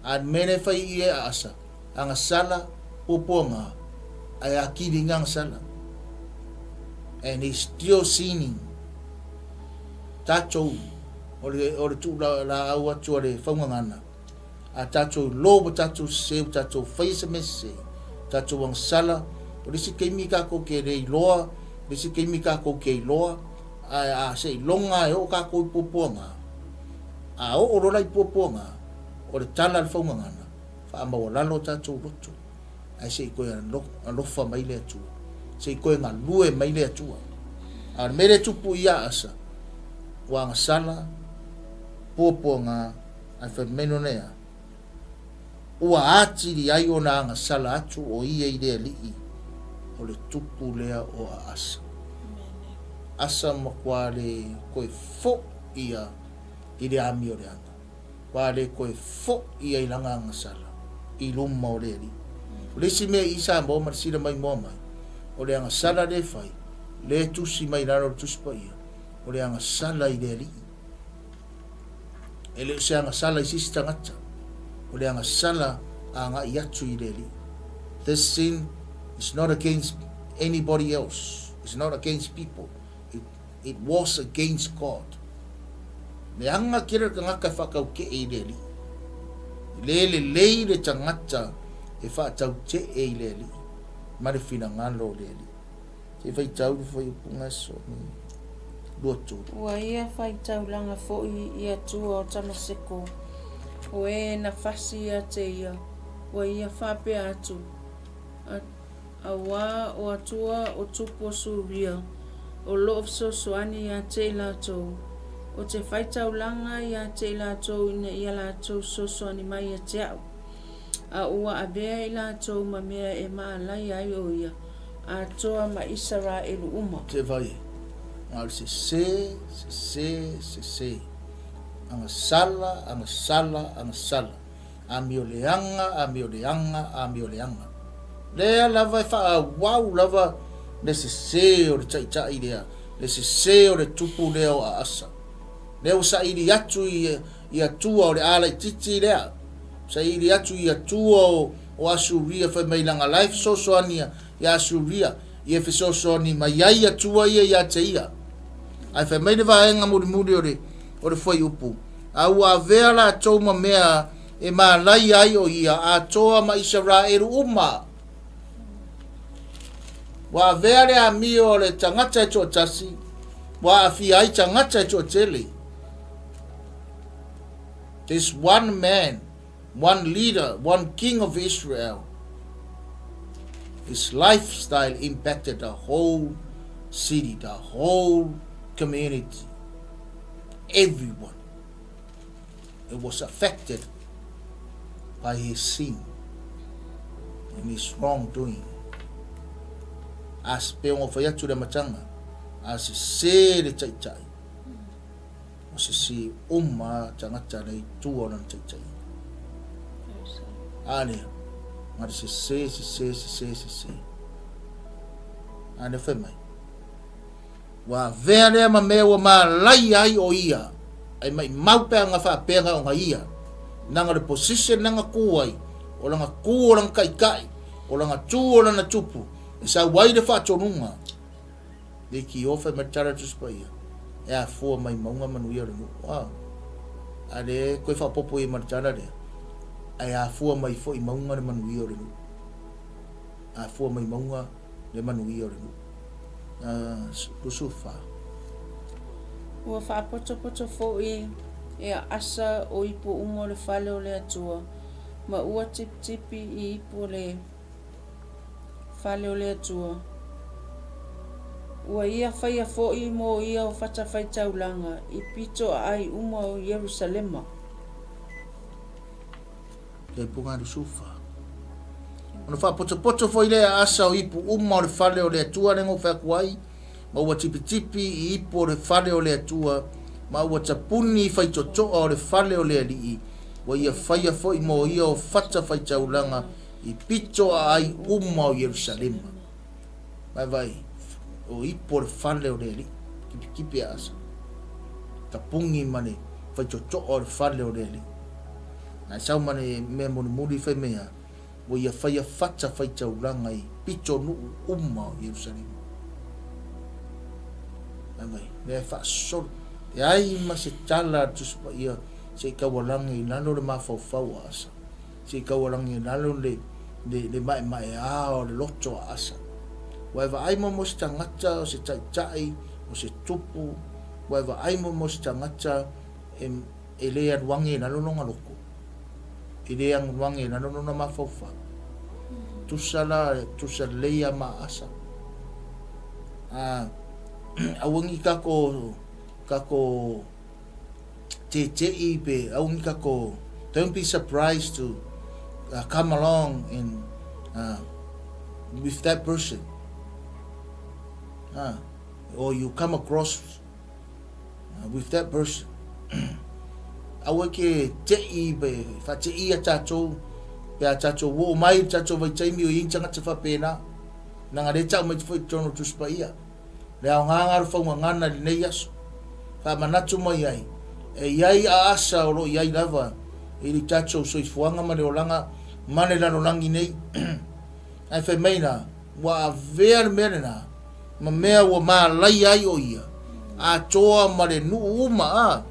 a le mea lea e fai i e aasa agasala puapuaga ae akili ina agasala and he still sinning tatou o le o le tuu laau atu a le faugagana A tatou iloa ua tatou sese, ua tatou faia se mea sese, tatou agasala, o le isi taimi tatou te le iloa, le isi taimi tatou te iloa, ae a seiloga e oo tatou i puapuaga, a oo loa la i puapuaga, o le tala a le faugagana, faamaualalo o tatou loto, ae se i toe alofa mai le Atua, se i toe galue mai le Atua. A o le mea lea e tupu ia Asa, ua agasala, puapuaga, Ae fai mai lona ia, Ua atili ai ona agasala atu o ia i le Alii, o le tupu lea o Asa. Asa matua le toe fo ia i le amioleaga, ua le toe fo ia i lana agasala i luma o le Alii. O le isi mea i Samoa ma le sila maimoa mai, o le agasala lea e fai, lea e tusi mai i lalo o le Tusi Paia, o le agasala i le Alii. E le o se agasala i se isi tagata, o le agasala agai atu i le Alii. This sin is not against anybody else, it's not against people, it, it was against God. Leaga tele le tagata e faatautee i le Alii. E le lelei le tagata e faatautee i le Alii ma le finagalo o le Alii. Se faitau le fuaiupuga aso nei. 23. Ua ia faitaulaga foi i Atua o Tamaseko, o e na fasi ia te ia, ua ia faapea atu, Auā o Atua o tupu o Suria, o loo fesoasoani ia te i latou, o te faitaulaga ia te i latou ina ia latou fesoasoani mai ia te a'u. A ua avea i latou ma mea e maalaia ai o ia, atoa ma Isaraelu uma. Te vai, na o le sese, sese, sese. Agasala, agasala, agasala. Amioleaga, amioleaga, amioleaga. Lea lava e faaauau lava le sese o le taitai lea, le sese o le tupu lea o Aasa. Lea ua saili atu i, i Atua o le a laitiiti lea. Saili atu i Atua o, o Asuria fai mai lana la e fesoasoani ia Asuria, ia fesoasoani mai ai Atua ia ia te ia. Ae fai mai le vaega mulimuli o le, o le fuaiupu, A ua avea latou ma mea e malaia ai o ia atoa ma Isaraelu uma. Ua avea le amio o le tagata e toatasi, ua aafia ai tagata e toatele. This one man, one leader, one king of Israel. His lifestyle impacted the whole city, the whole community, everyone. It was affected by his sin and his wrongdoing. A pe ongo fai atu le matanga, a sese le taitai. O sese uma tagata le i tua o lana taitai. A lea, nga le sese, sese, sese, sese. A lea fai mai. Ua avea lea ma mea ua malaia ai o ia, ai maimau pe a nga faapea nga o nga ia, nanga o le position nanga ku ai, o langa ku o langa kaikai, o langa tu o lana tupu, e sau ai le faatonuga. Le ki o fai mai le tala Tusi Paia, e afua mai mauga manuia o le nuu. Wow. A le koe faapopo ia ma le tala lea, ae afua mai foi mauga le manuia o le nuu. Afua mai mauga le manuia o le nuu. 24. Ua faapotopoto foi e aasa o ipu uma o le fale o le Atua, ma ua tipitipi i ipu o le fale o le Atua. Ua ia faia foi mo ia o fatafaitaulaga i pito aai uma o Ierusalema. Kei punga 24. Ona faapotopoto foi lea e Asa o ipu uma o le fale o le Atua le gofe atu ai, ma ua tipitipi i ipu o le fale o le Atua, ma ua tapuni i faitotoa o le fale o le Alii, ua ia faia foi mo ia o fatafaitaulaga i pito aai uma o Ierusalema. Vaevae, o ipu o le fale o le Alii, tipitipi a Asa, tapuni ma le faitotoa o le fale o le Alii. Ae sau ma le mea mulimuli fai mai a, ua ia faia fata faitaulaga i pito nuu uma o Ierusalema. Fai mai, lea e faasolo. E ai ma se tala a le Tusi Paia se i taualagi i lalo le mafaufau o Asa, se i taualagi i lalo le, le, le maemaea o le loto a Asa. Ua e vaai muamua se tagata o se taitai, o se tupu, ua e vaai muamua se tagata e E le alu age i lalo lona loto, e le alu age i lalo lona mafaufau. Tusa la, tusa lelei a ma asa. A, aua ni kako, kako tete'i pe, aua ni kako, don't be surprised to uh, come along and uh, with that person. Uh, or you come across with that person. Aua ke te'i pe whate'i a tātou, pe a tātou woo mai tātou vaitaimi o i tangata whapēnā. Nanga le tau mai te whai tono tuspa ia. Le ao ngā ngā whaunga ngana li nei aso. Wha manatu mai ai. E iai a asa o lo iai lava i li tātou soifuanga ma le olanga ma le lalolangi nei. Ai whai mai nā, ua avea le mea lenā, ma mea ua mālaia ai o ia, atoa ma le nuu uma, a,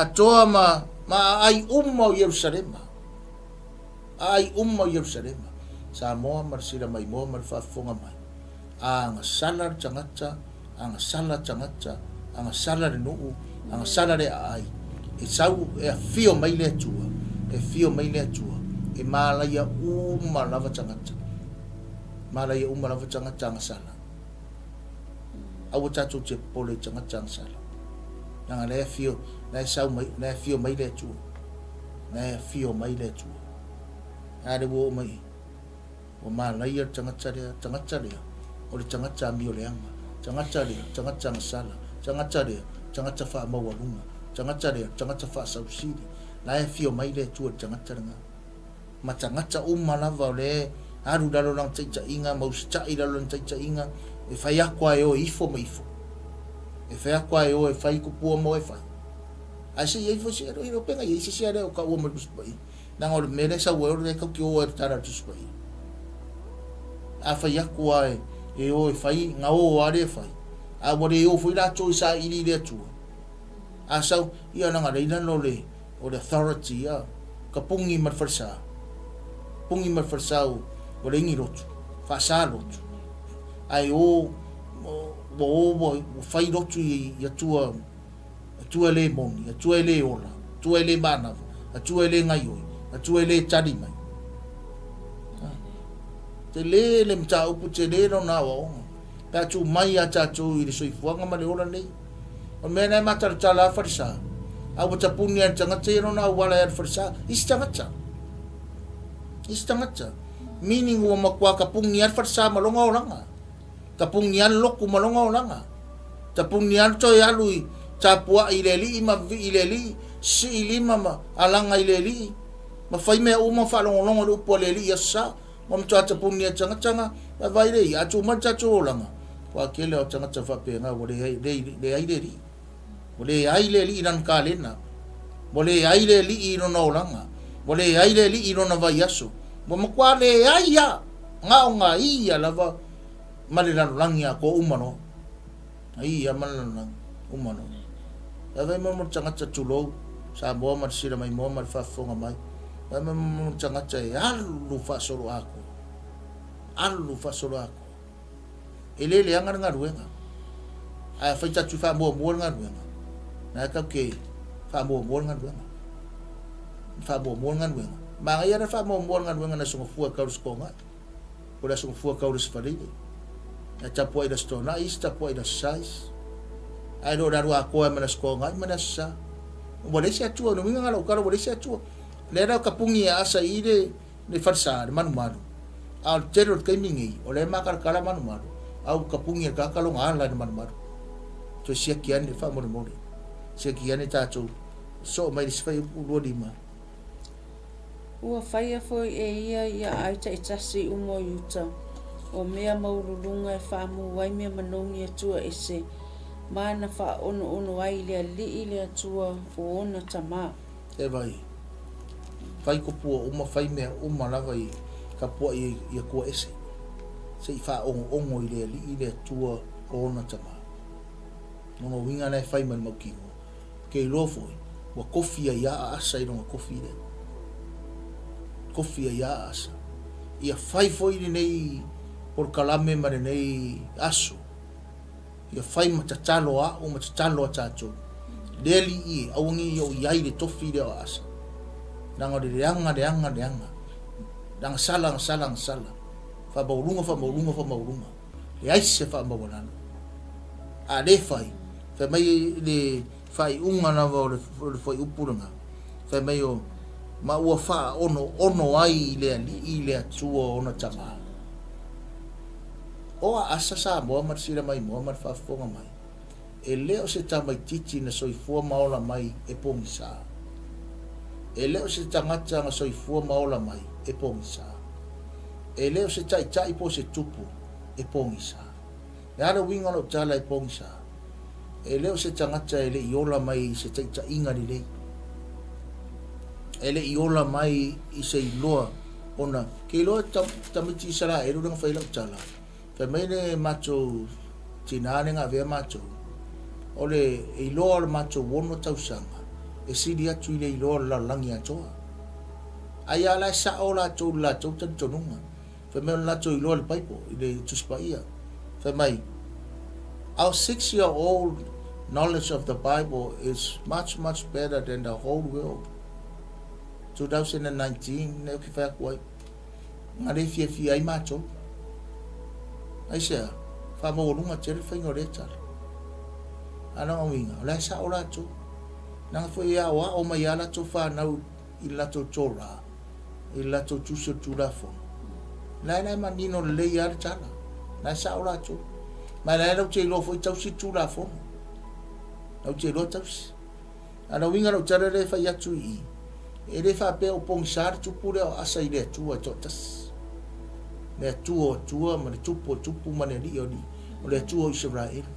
atoa ma, ma aai uma o Ierusalema, aai uma o Ierusalema, Samoa ma le sila maimoa ma le faafofoga mai, a gasala le tagata, a gasala tagata, a gasala le nuu, a gasala le aai, e sau e afio mai le Atua, e afio mai le Atua, e mālaia uma lava tagata. Mālaia uma lava tagata a gasala. Aua tātou te popole i tagata a gasala. Nanga la e afio, la e sau mai, la e afio mai le Atua. La e afio mai le Atua. A le ua oo mai. Ua mānaia le tagata lea, tagata lea, o le tagata amioleaga, tagata lea, tagata agasala, tagata lea, tagata faamaualuga, tagata lea, tagata faasausili. La e afio mai le Atua i le tagata lena. Ma tagata uma lava o lea alu i lalo o lana taitaiga ma usitai i lalo o lana taitaiga, e fai aku lava e o e ifo ma ifo. E fai aku lava e o e fai kupua mo e fai. Ae se i ai foi se, e le o pega i ai se isi a lea o ka ua ma le Tusi Paia. Leaga o le mea lea e sau ai o le kau ki o ai le tala o le Tusi Paia. A fai aku a e, e o e fai, nga o a le fai. A ua le o foi latou i saili i le Atua. A sau, ia leaga lea i lalo o le, o le authority, ia, ka pungi ma le falesa. Pungi ma le falesa o, ua leai ni lotu. Faasa lotu. Ae o, ua o ua fai lotu i Atua Atua e le moni, Atua e le ola, Atua e le manava, Atua e le gaioi, Atua e le tali mai. Tele le mataupu, tele lona aoaoga pe a tuu mai ia tatou i le soifuaga ma le ola nei. O le mea lena e matalatala lava falesa, a ua tapuni lava e le tagata ia lona auala e alu falesa, isi tagata. Isi tagata. Meaning ua matua tapuni lava le falesa ma lona olaga. Tapuni lava le lotu ma lona olaga. Tapuni lava le toe alu i tapuai i le alii ma vivii i le alii, sii lima ma alaga i le alii, ma fai mea uma ma faalogologo i le upu a le alii i aso sa. Ua matua tapuni e tagata na vaivai le ia, a tuu mai le tatou olaga, ua tele o tagata faapena ua leai, leai le alii. Ua leai le alii i lana kalena. Ua leai le alii i lona olaga. Ua leai le alii i lona vaiaso. Ua matua leai lava, na o na ia lava ma le lalolagi atoa uma loa. Na ia ma le lalolagi uma loa. Vaivai mai mo le tagata tulou, Samoa ma le sila maimoa ma le faafofoga mai. Vaivai mai mo le tagata e alu faasoloatoa. Alu faasoloatoa. E le leaga le galuega. Ae afai tatou te faamuamua le galuega, na e tatou te faamuamua le galuega. Faamuamua le galuega. Manaia le faamuamua le galuega na Aso Gafua e tau i le Aso Toonai. Po o le Aso Gafua e tau i le Aso Faraile. Ae tapuai i le Aso Toonai isi, tapuai i le Aso Sa isi. Ae le o le alu atoa ai ma le Aso Toonai ma le Aso Sa. Ua leai se Atua, o le uiga lena o lau tala ua leai se Atua. O lea la tapuni e aasa i le le falesa, le malumalu. A o le tele o le taimi nei, o lea e matalatala malumalu, a ua tapuni e le tagata lona ala i le malumalu. Toe siaki ane, faamolemole. Siaki ane tatou, soo mai le isi fuaiupu 25. Ua faia foi e ia ia aai taitasi uma o Iuta, o mea maualuluga e faamu ai mea manogi Atua ese, ma na faaonoono ai i le Alii le Atua o ona tama. E vai. Fai topua uma, fai mea uma lava i tapuai i Atua ese, se i faaonoono i le Alii le Atua o ona tama. Lona uiga la e fai ma le mautinoa, ke iloa foi, ua tofi ai a Asa i lona tofi lea. Tofi ai a Asa. Ia fai foi lenei polokalame ma lenei aso, Ia fai ma tatalo a au ma tatalo a tatou. Le Alii e, aua ne i oo i ai le tofi lea o Asa. Leaga o le leaga, leaga, leaga. Agasala, agasala, agasala. Faamaualuga, faamaualuga, faamaualuga. Leai se faamaualalo. A le fai, fai mai le faaiuga lava o le, o le fuaiupu lena, fai mai o, ma ua faaonoono ai i le Alii le Atua o ona tama. O a Asa Samoa ma le sila maimoa ma le faafofoga mai, e le o se tamaitiiti na soifua ma ola mai e pogisa. E le o se tagata na soifua ma ola mai e pogisa. E le o se taitai po o se tupu e pogisa. Le a le uiga o lau tala e pogisa? E le o se tagata e le i ola mai i se taitaiga lelei. E le i ola mai i se iloa ona ke iloa tamaiti Isaraelu lea na fai lau tala. Fai mai le matou tina lea na avea matou, o le iloa o le matou ono tausaga e sili atu i le iloa o le lalolagi atoa. Ai a la e sao latou i le latou talitonuga. Fai mai o le latou iloa i le Bible, i le Tusi Paia. Fai mai, Our 6-year-old knowledge of the Bible is much, much better than the whole world. 2019, lea ou te fai atu ai. Na le fiafia ai matou. Aisea, faamaualuga tele le faiga o lea tala. A lona uiga, o la e sao latou. Leaga foi e aoao mai lava latou fanau i le latou Torah, i le latou tusi o le Tulafono, la e la e manino lelei lava le tala, la e sao latou. Ma la e lau te iloa foi tausi le Tulafono. Lau te iloa tausi. A na uiga lau tala lea e fai atu i i, e le faapea o pogisa le tupu lea o Asa i le Atua e toatasi. Le Atua o Atua ma le Tupu o Tupu ma le Alii o Alii, o le Atua o Isaraelu.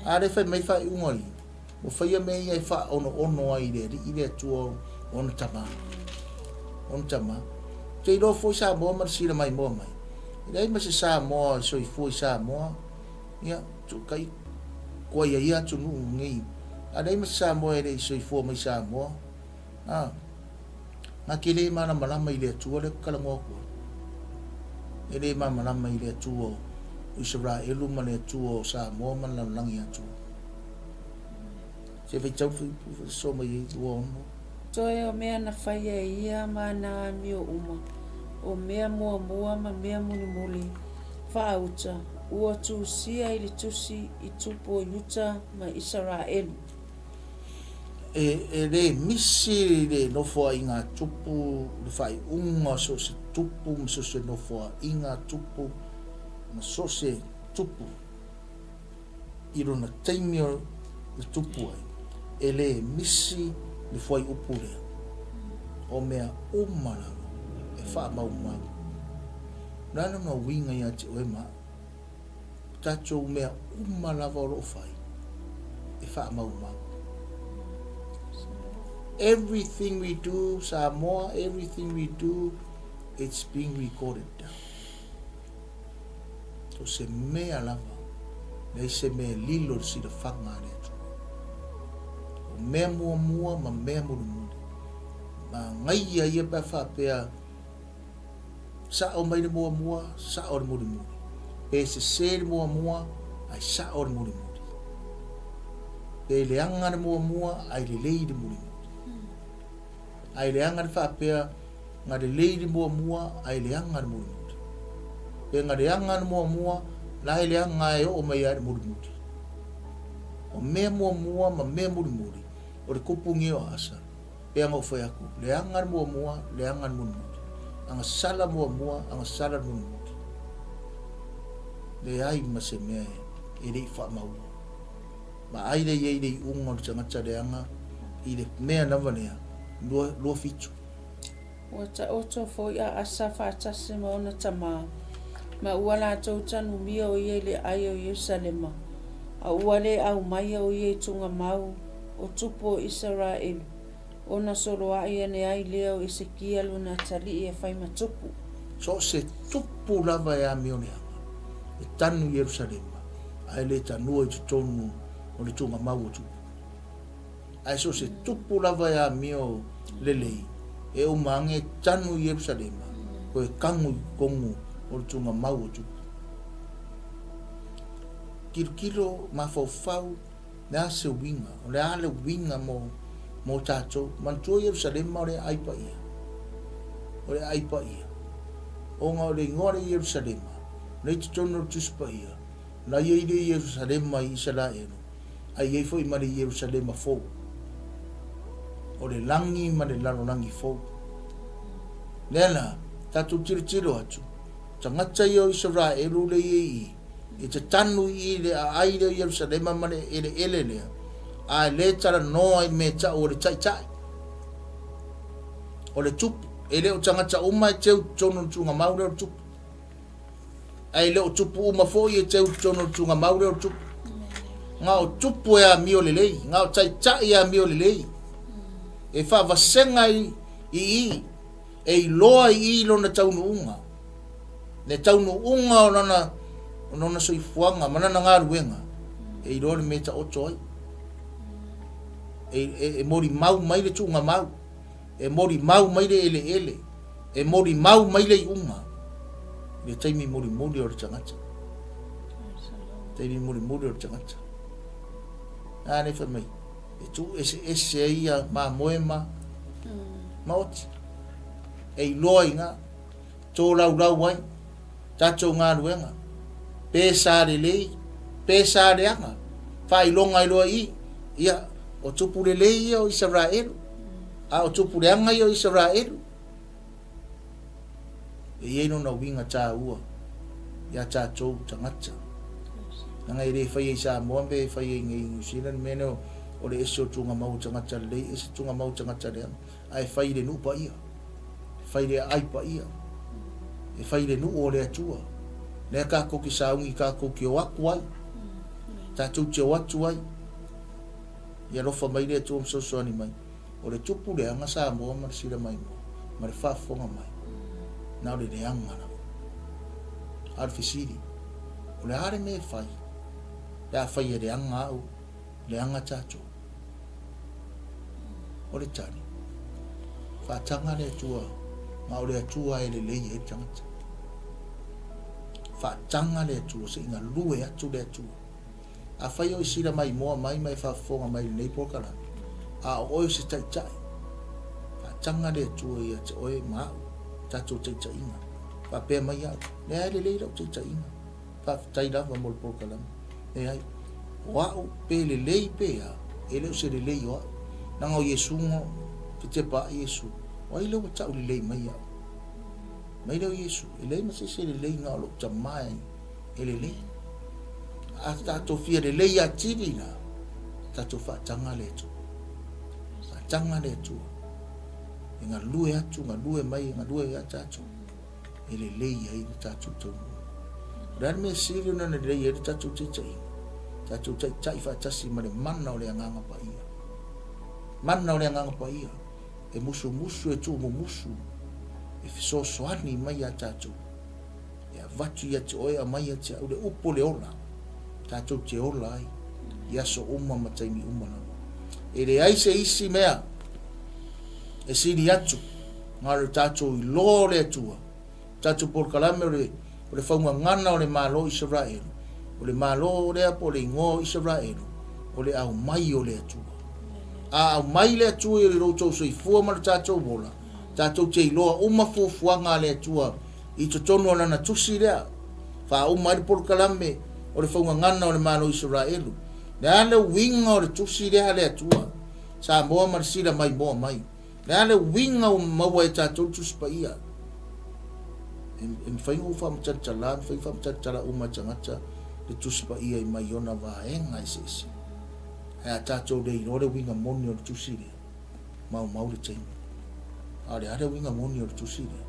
A lea fai mai faaiuga i, Ua faia mea ia e faaonoono ai i le Alii le Atua o ona tama. Ona tama. Ou te iloa foi Samoa ma le sila maimoa mai. E leai ma se Samoa e soifua i Samoa, ia, kai kua ia ia atunuu nei. A leai ma se Samoa e le i soifua mai Samoa, a, na te le malamalama i le Atua lea ou te talanoa atu ai. E le malamalama i le Atua o Isaraelu ma le Atua o Samoa ma le lalolagi atoa. Se faitau so mai ai 26. Toe o mea na faia e ia ma ana amio uma. O mea muamua ma mea mulimuli, faauta, ua tusia i le tusi i tupu o Iuta ma Isaraelu. E, e le misi le nofoaiga a Tupu, le faaiuga o so o se tupu ma so o se nofoaiga a Tupu ma so o se tupu i lona taimi o na tupu ai, e le misi le fuaiupu lea, o mea uma lava e faamaumau. O le a lona uiga ia te oe ma au? O tatou mea uma lava o lo o fai, e faamaumau. Everything we do, Samoa, everything we do, it's being recorded down. O se mea lava, leai se mea e lilo i le silafaga a le Atua. O mea muamua ma mea mulimuli, manaia ia pe a faapea sa'o mai le muamua, sa'o le mulimuli. Pe sesē le muamua, ae sa'o le mulimuli. Pe leaga le muamua, ae lelei le mulimuli. Ae leaga le faapea, na lelei le muamua ae leaga le mulimuli. Pe na leaga le muamua, la e leaga e oo mai lava i le mulimuli. O mea muamua ma mea mulimuli, o le kupu nei o Asa, pei ona ou fai atu, leaga le muamua, leaga le mulimuli. Agasala muamua, agasala le mulimuli. Leai ma se mea e le i faamaua. Vaai lea i ai le iuga o le tagata leaga i le mea lava lea, 27. Ua taoto foi a Asa faatasi ma ona tama, ma ua latou tanumia o ia i le ai o Ierusalema, a ua le aumaia o ia i tugamau o tupu o Isaraelu, ona soloai ane ai lea o Esekia lona atalii e fai ma tupu. So o se tupu lava e amio leaga, e tanu i Ierusalema, ae le tanua i totonu o le tugamau o tupu. Ae so o se tupu lava e amio lelei, e uma age tanu i Ierusalema, koe kagu i totonu o le tugamau o tupu. Tilotilo, mafaufau, le a se uiga, o le a le uiga mo, mo tatou. Manatua Ierusalema o le aai paia. O le aai paia. Ona o le igoa le Ierusalema, o lea i totonu o le Tusi Paia, na i ai le Ierusalema i Isaraelu, ae i ai foi ma le Ierusalema fou. O le lagi ma le lalolagi fou. Lea la, tatou tilotilo atu, tagata ia o Isaraelu le i ai i, e te tanu i le aai lea o Ierusalema ma le eleele lea, a e le talanoa i le mea e tau o le taitai, o le tupu. E le o tagata uma e teu i totonu o le tuugamau lea o le tupu. Ae le o tupu uma foi e teu i totonu o le tuugamau lea o le tupu. Na o tupu e amio lelei, na o taitai e amio lelei. E faavasega i i, e iloa i i lona taunuuga. Le taunuuga o lona, o lona soifuaga ma lana galuega, e iloa le mea e taoto ai. E, e, e molimau mai le tuugamau, e molimau mai le eleele, e molimau mai le iuga, i le taimi mulimuli o le tagata. Taimi mulimuli o le tagata. A le fai mai, e tuu eseese ai ia mamoe ma, ma oti. E iloa i ina, tolaulau ai tatou galuega, pe sa lelei, pe sa leaga, faailoga ai loa i i, ia, o tupu lelei ia o Isaraelu, a o tupu leaga ia o Isaraelu. E i ai lona uiga taua iā tatou tagata. Leaga e le faia i Samoa pe faia i New Zealand mea nei o le ese o tuugamau o tagata lelei, ese tuugamau o tagata leaga. Ae fai i le nuu paia, e fai i le aai paia, e fai i le nuu o le Atua. Lea tatou te sauni tatou te o atu ai, tatou te o atu ai. Ia alofa mai le Atua ma fesoasoani mai. O le tupu leaga Samoa ma le sila maimoa ma le faafofoga mai, na o le leaga lava. A o le fesili, o le a le mea e fai pe afai e leaga au, leaga tatou? O le tali, faataga le Atua, ma o le Atua e lelei ai le tagata. Faataga le Atua, se i galue atu le Atua. Afai o e sila maimoa mai ma e faafofoga mai i lenei polokalame, a o oe o se taitai, faataga le Atua ia te oe ma au. tatou taitaiga. Faapea mai au, leai lelei lau taitaiga. Faafetai lava mo le polokalame. Leai, o au pe lelei pe a, e le o se lelei o au. Leaga o Iesu na fetepa ai Iesu. O ai lea ua tau lelei mai au? Mai lea o Iesu, e leai ma se isi e lelei na o lou Tama e lelei. A tatou fia lelei atili la, tatou faataga le Atua. Faataga le Atua. E galue atu, galue mai, galue ia tatou. E lelei ai le tatou taunuuga. O le a le mea sili ona lelei ai le tatou taitaiga? Tatou taitai faatasi ma le mana o le Agaga Paia. Mana o le Agaga Paia. E musumusu, e tuumumusu, e fesoasoani mai ia tatou. E avatu ia te oe, aumai ia te au le upu o le ola, tatou te ola ai i aso uma ma taimi uma lava. E leai se isi mea e sili atu na o le tatou iloa o le Atua, tatou polokalame o le, o le faugagana o le Malo o Isaraelu, o le Malo lea po o le igoa o Isaraelu, o le aumai o le Atua. A aumai le Atua i lo outou soifua ma lo tatou ola, tatou te iloa uma fuafuaga a le Atua i totonu o Lana Tusi lea, faauma ai le polokalame o le faugagana o le Malo o Isaraelu. Le a le uiga o le Tusi lea a le Atua? Samoa ma le sila maimoa mai. Le a le uiga ua maua e tatou le Tusi Paia? E, e mafai ona ou faamatalatala, e mafai ona faamatalatala uma e tagata le Tusi Paia i mai ona vaega eseese. Ae a tatou le iloa le uiga moni o le Tusi lea, maumau le taimi. A o le a le uiga moni o le Tusi lea?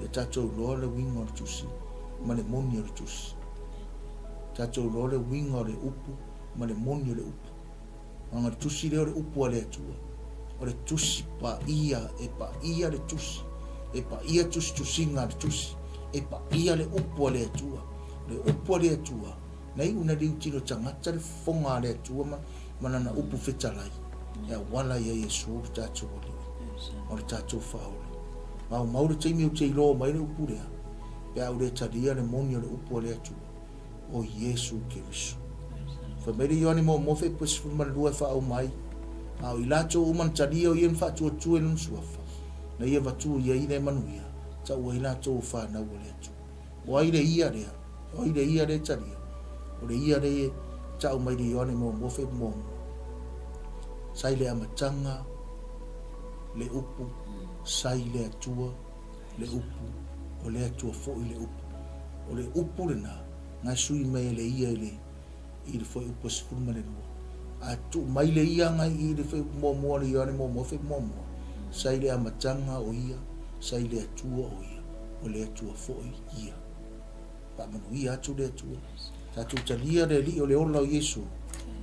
Ia tatou iloa le uiga o le Tusi ma le moni o le Tusi. Tatou iloa le uiga o le upu ma le moni o le upu. Leaga o le Tusi lea o le upu a le Atua. O le Tusi Paia, e paia le Tusi, e paia tusitusiga a le Tusi, e paia le upu a le Atua. O le upu a le Atua, na iu na liutilo tagata le fofoga a le Atua ma, ma lana upu fetalai, e auala ia Iesu le tatou Alii ma le tatou Faaola. Maumau le taimi ou te iloa mai le upu lea, pe a ou le talia le moni o le upu a le Atua. o Iesu Keriso. Fai mai le Ioane muamua Fepuari 12 e faauma ai, A o i latou uma na talia o ia na faatuatua i lona suafa, na ia vatu ia i le manuia, tau ai latou o fanau a le Atua. O ai le ia lea? O ai le ia lea e talia? O le ia lea e tau mai le Ioane muamua Fepuari muamua. Sa i le amataga le upu, sa i le Atua, le upu, o le Atua foi le upu. O le upu lena, na e sui mai e le ia i le, i le fuaiupu e 12. A tuu mai le ia agai i le fuaiupu muamua, le Ioane muamua, fuaiupu muamua, sa i le amataga o ia, sa i le Atua o ia, o le Atua foi ia. Faamanuia atu le Atua. Tatou talia le Alii o le ola o Iesu.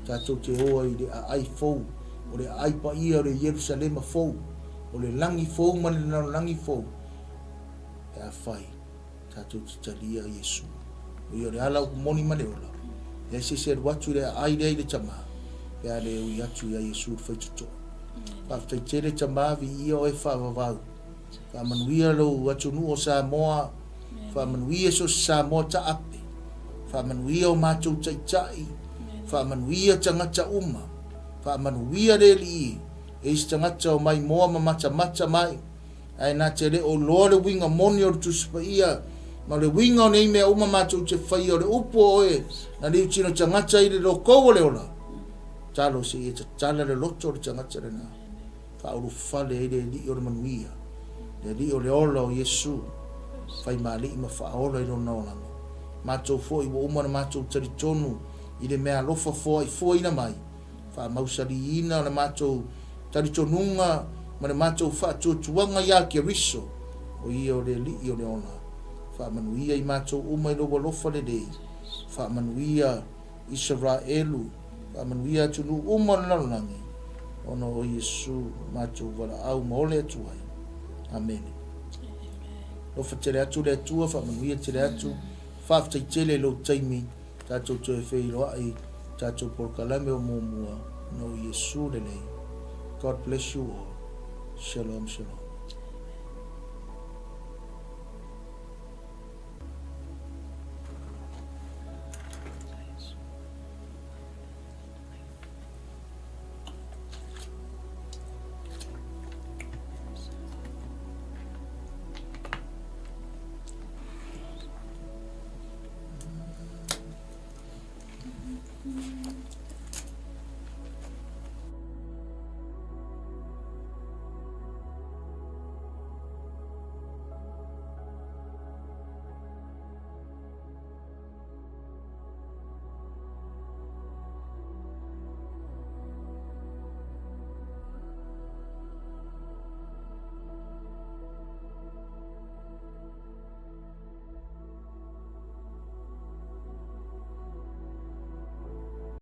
Tatou te o ai i le aai fou, o le aai paia o le Ierusalema fou, o le lagi fou ma le lalolagi fou, pe afai tatou te talia Iesu. O ia o le ala upu moni ma le ola. Leai se isi e alu atu i le aai lea i le Tama, pe a le ui atu ia Iesu le faitotoa. Faafetai tele Tama, viia oe faavavau. Faamanuia lou atunuu o Samoa, faamanuia so o se Samoa taape, faamanuia o matou taitai, faamanuia tagata uma, faamanuia le Alii e isi tagata o maimoa ma matamata mai, ae na te le o iloa le uiga moni o le Tusi Paia, ma le uiga o nei mea uma matou te faia o le upu o oe na liutino tagata i le lokou o le ola. Talo se i e tatala le loto o le tagata lena. Faaulufale ai le Alii o le manuia, le Alii o le ola o Iesu, faimaali'i ma faaola i Lona olaga. Matou foi ua uma ona matou talitonu i le meaalofa foaifoaina mai, faamausaliina le matou talitonuga ma le matou faatuatuaga iā Keriso, o Ia o le Alii o le ola. Faamanuia i matou uma i Lou alofa lelei. Faamanuia Isaraelu, faamanuia atunuu uma o le lalolagi, ona o Iesu matou valaau ma ole atu ai. Amene. Alofa tele atu le Atua, faamanuia tele atu, faafetai tele i lou taimi, tatou toe feiloai, tatou polokalame o muamua, ona o Iesu lelei. God bless you all. Shalom, shalom.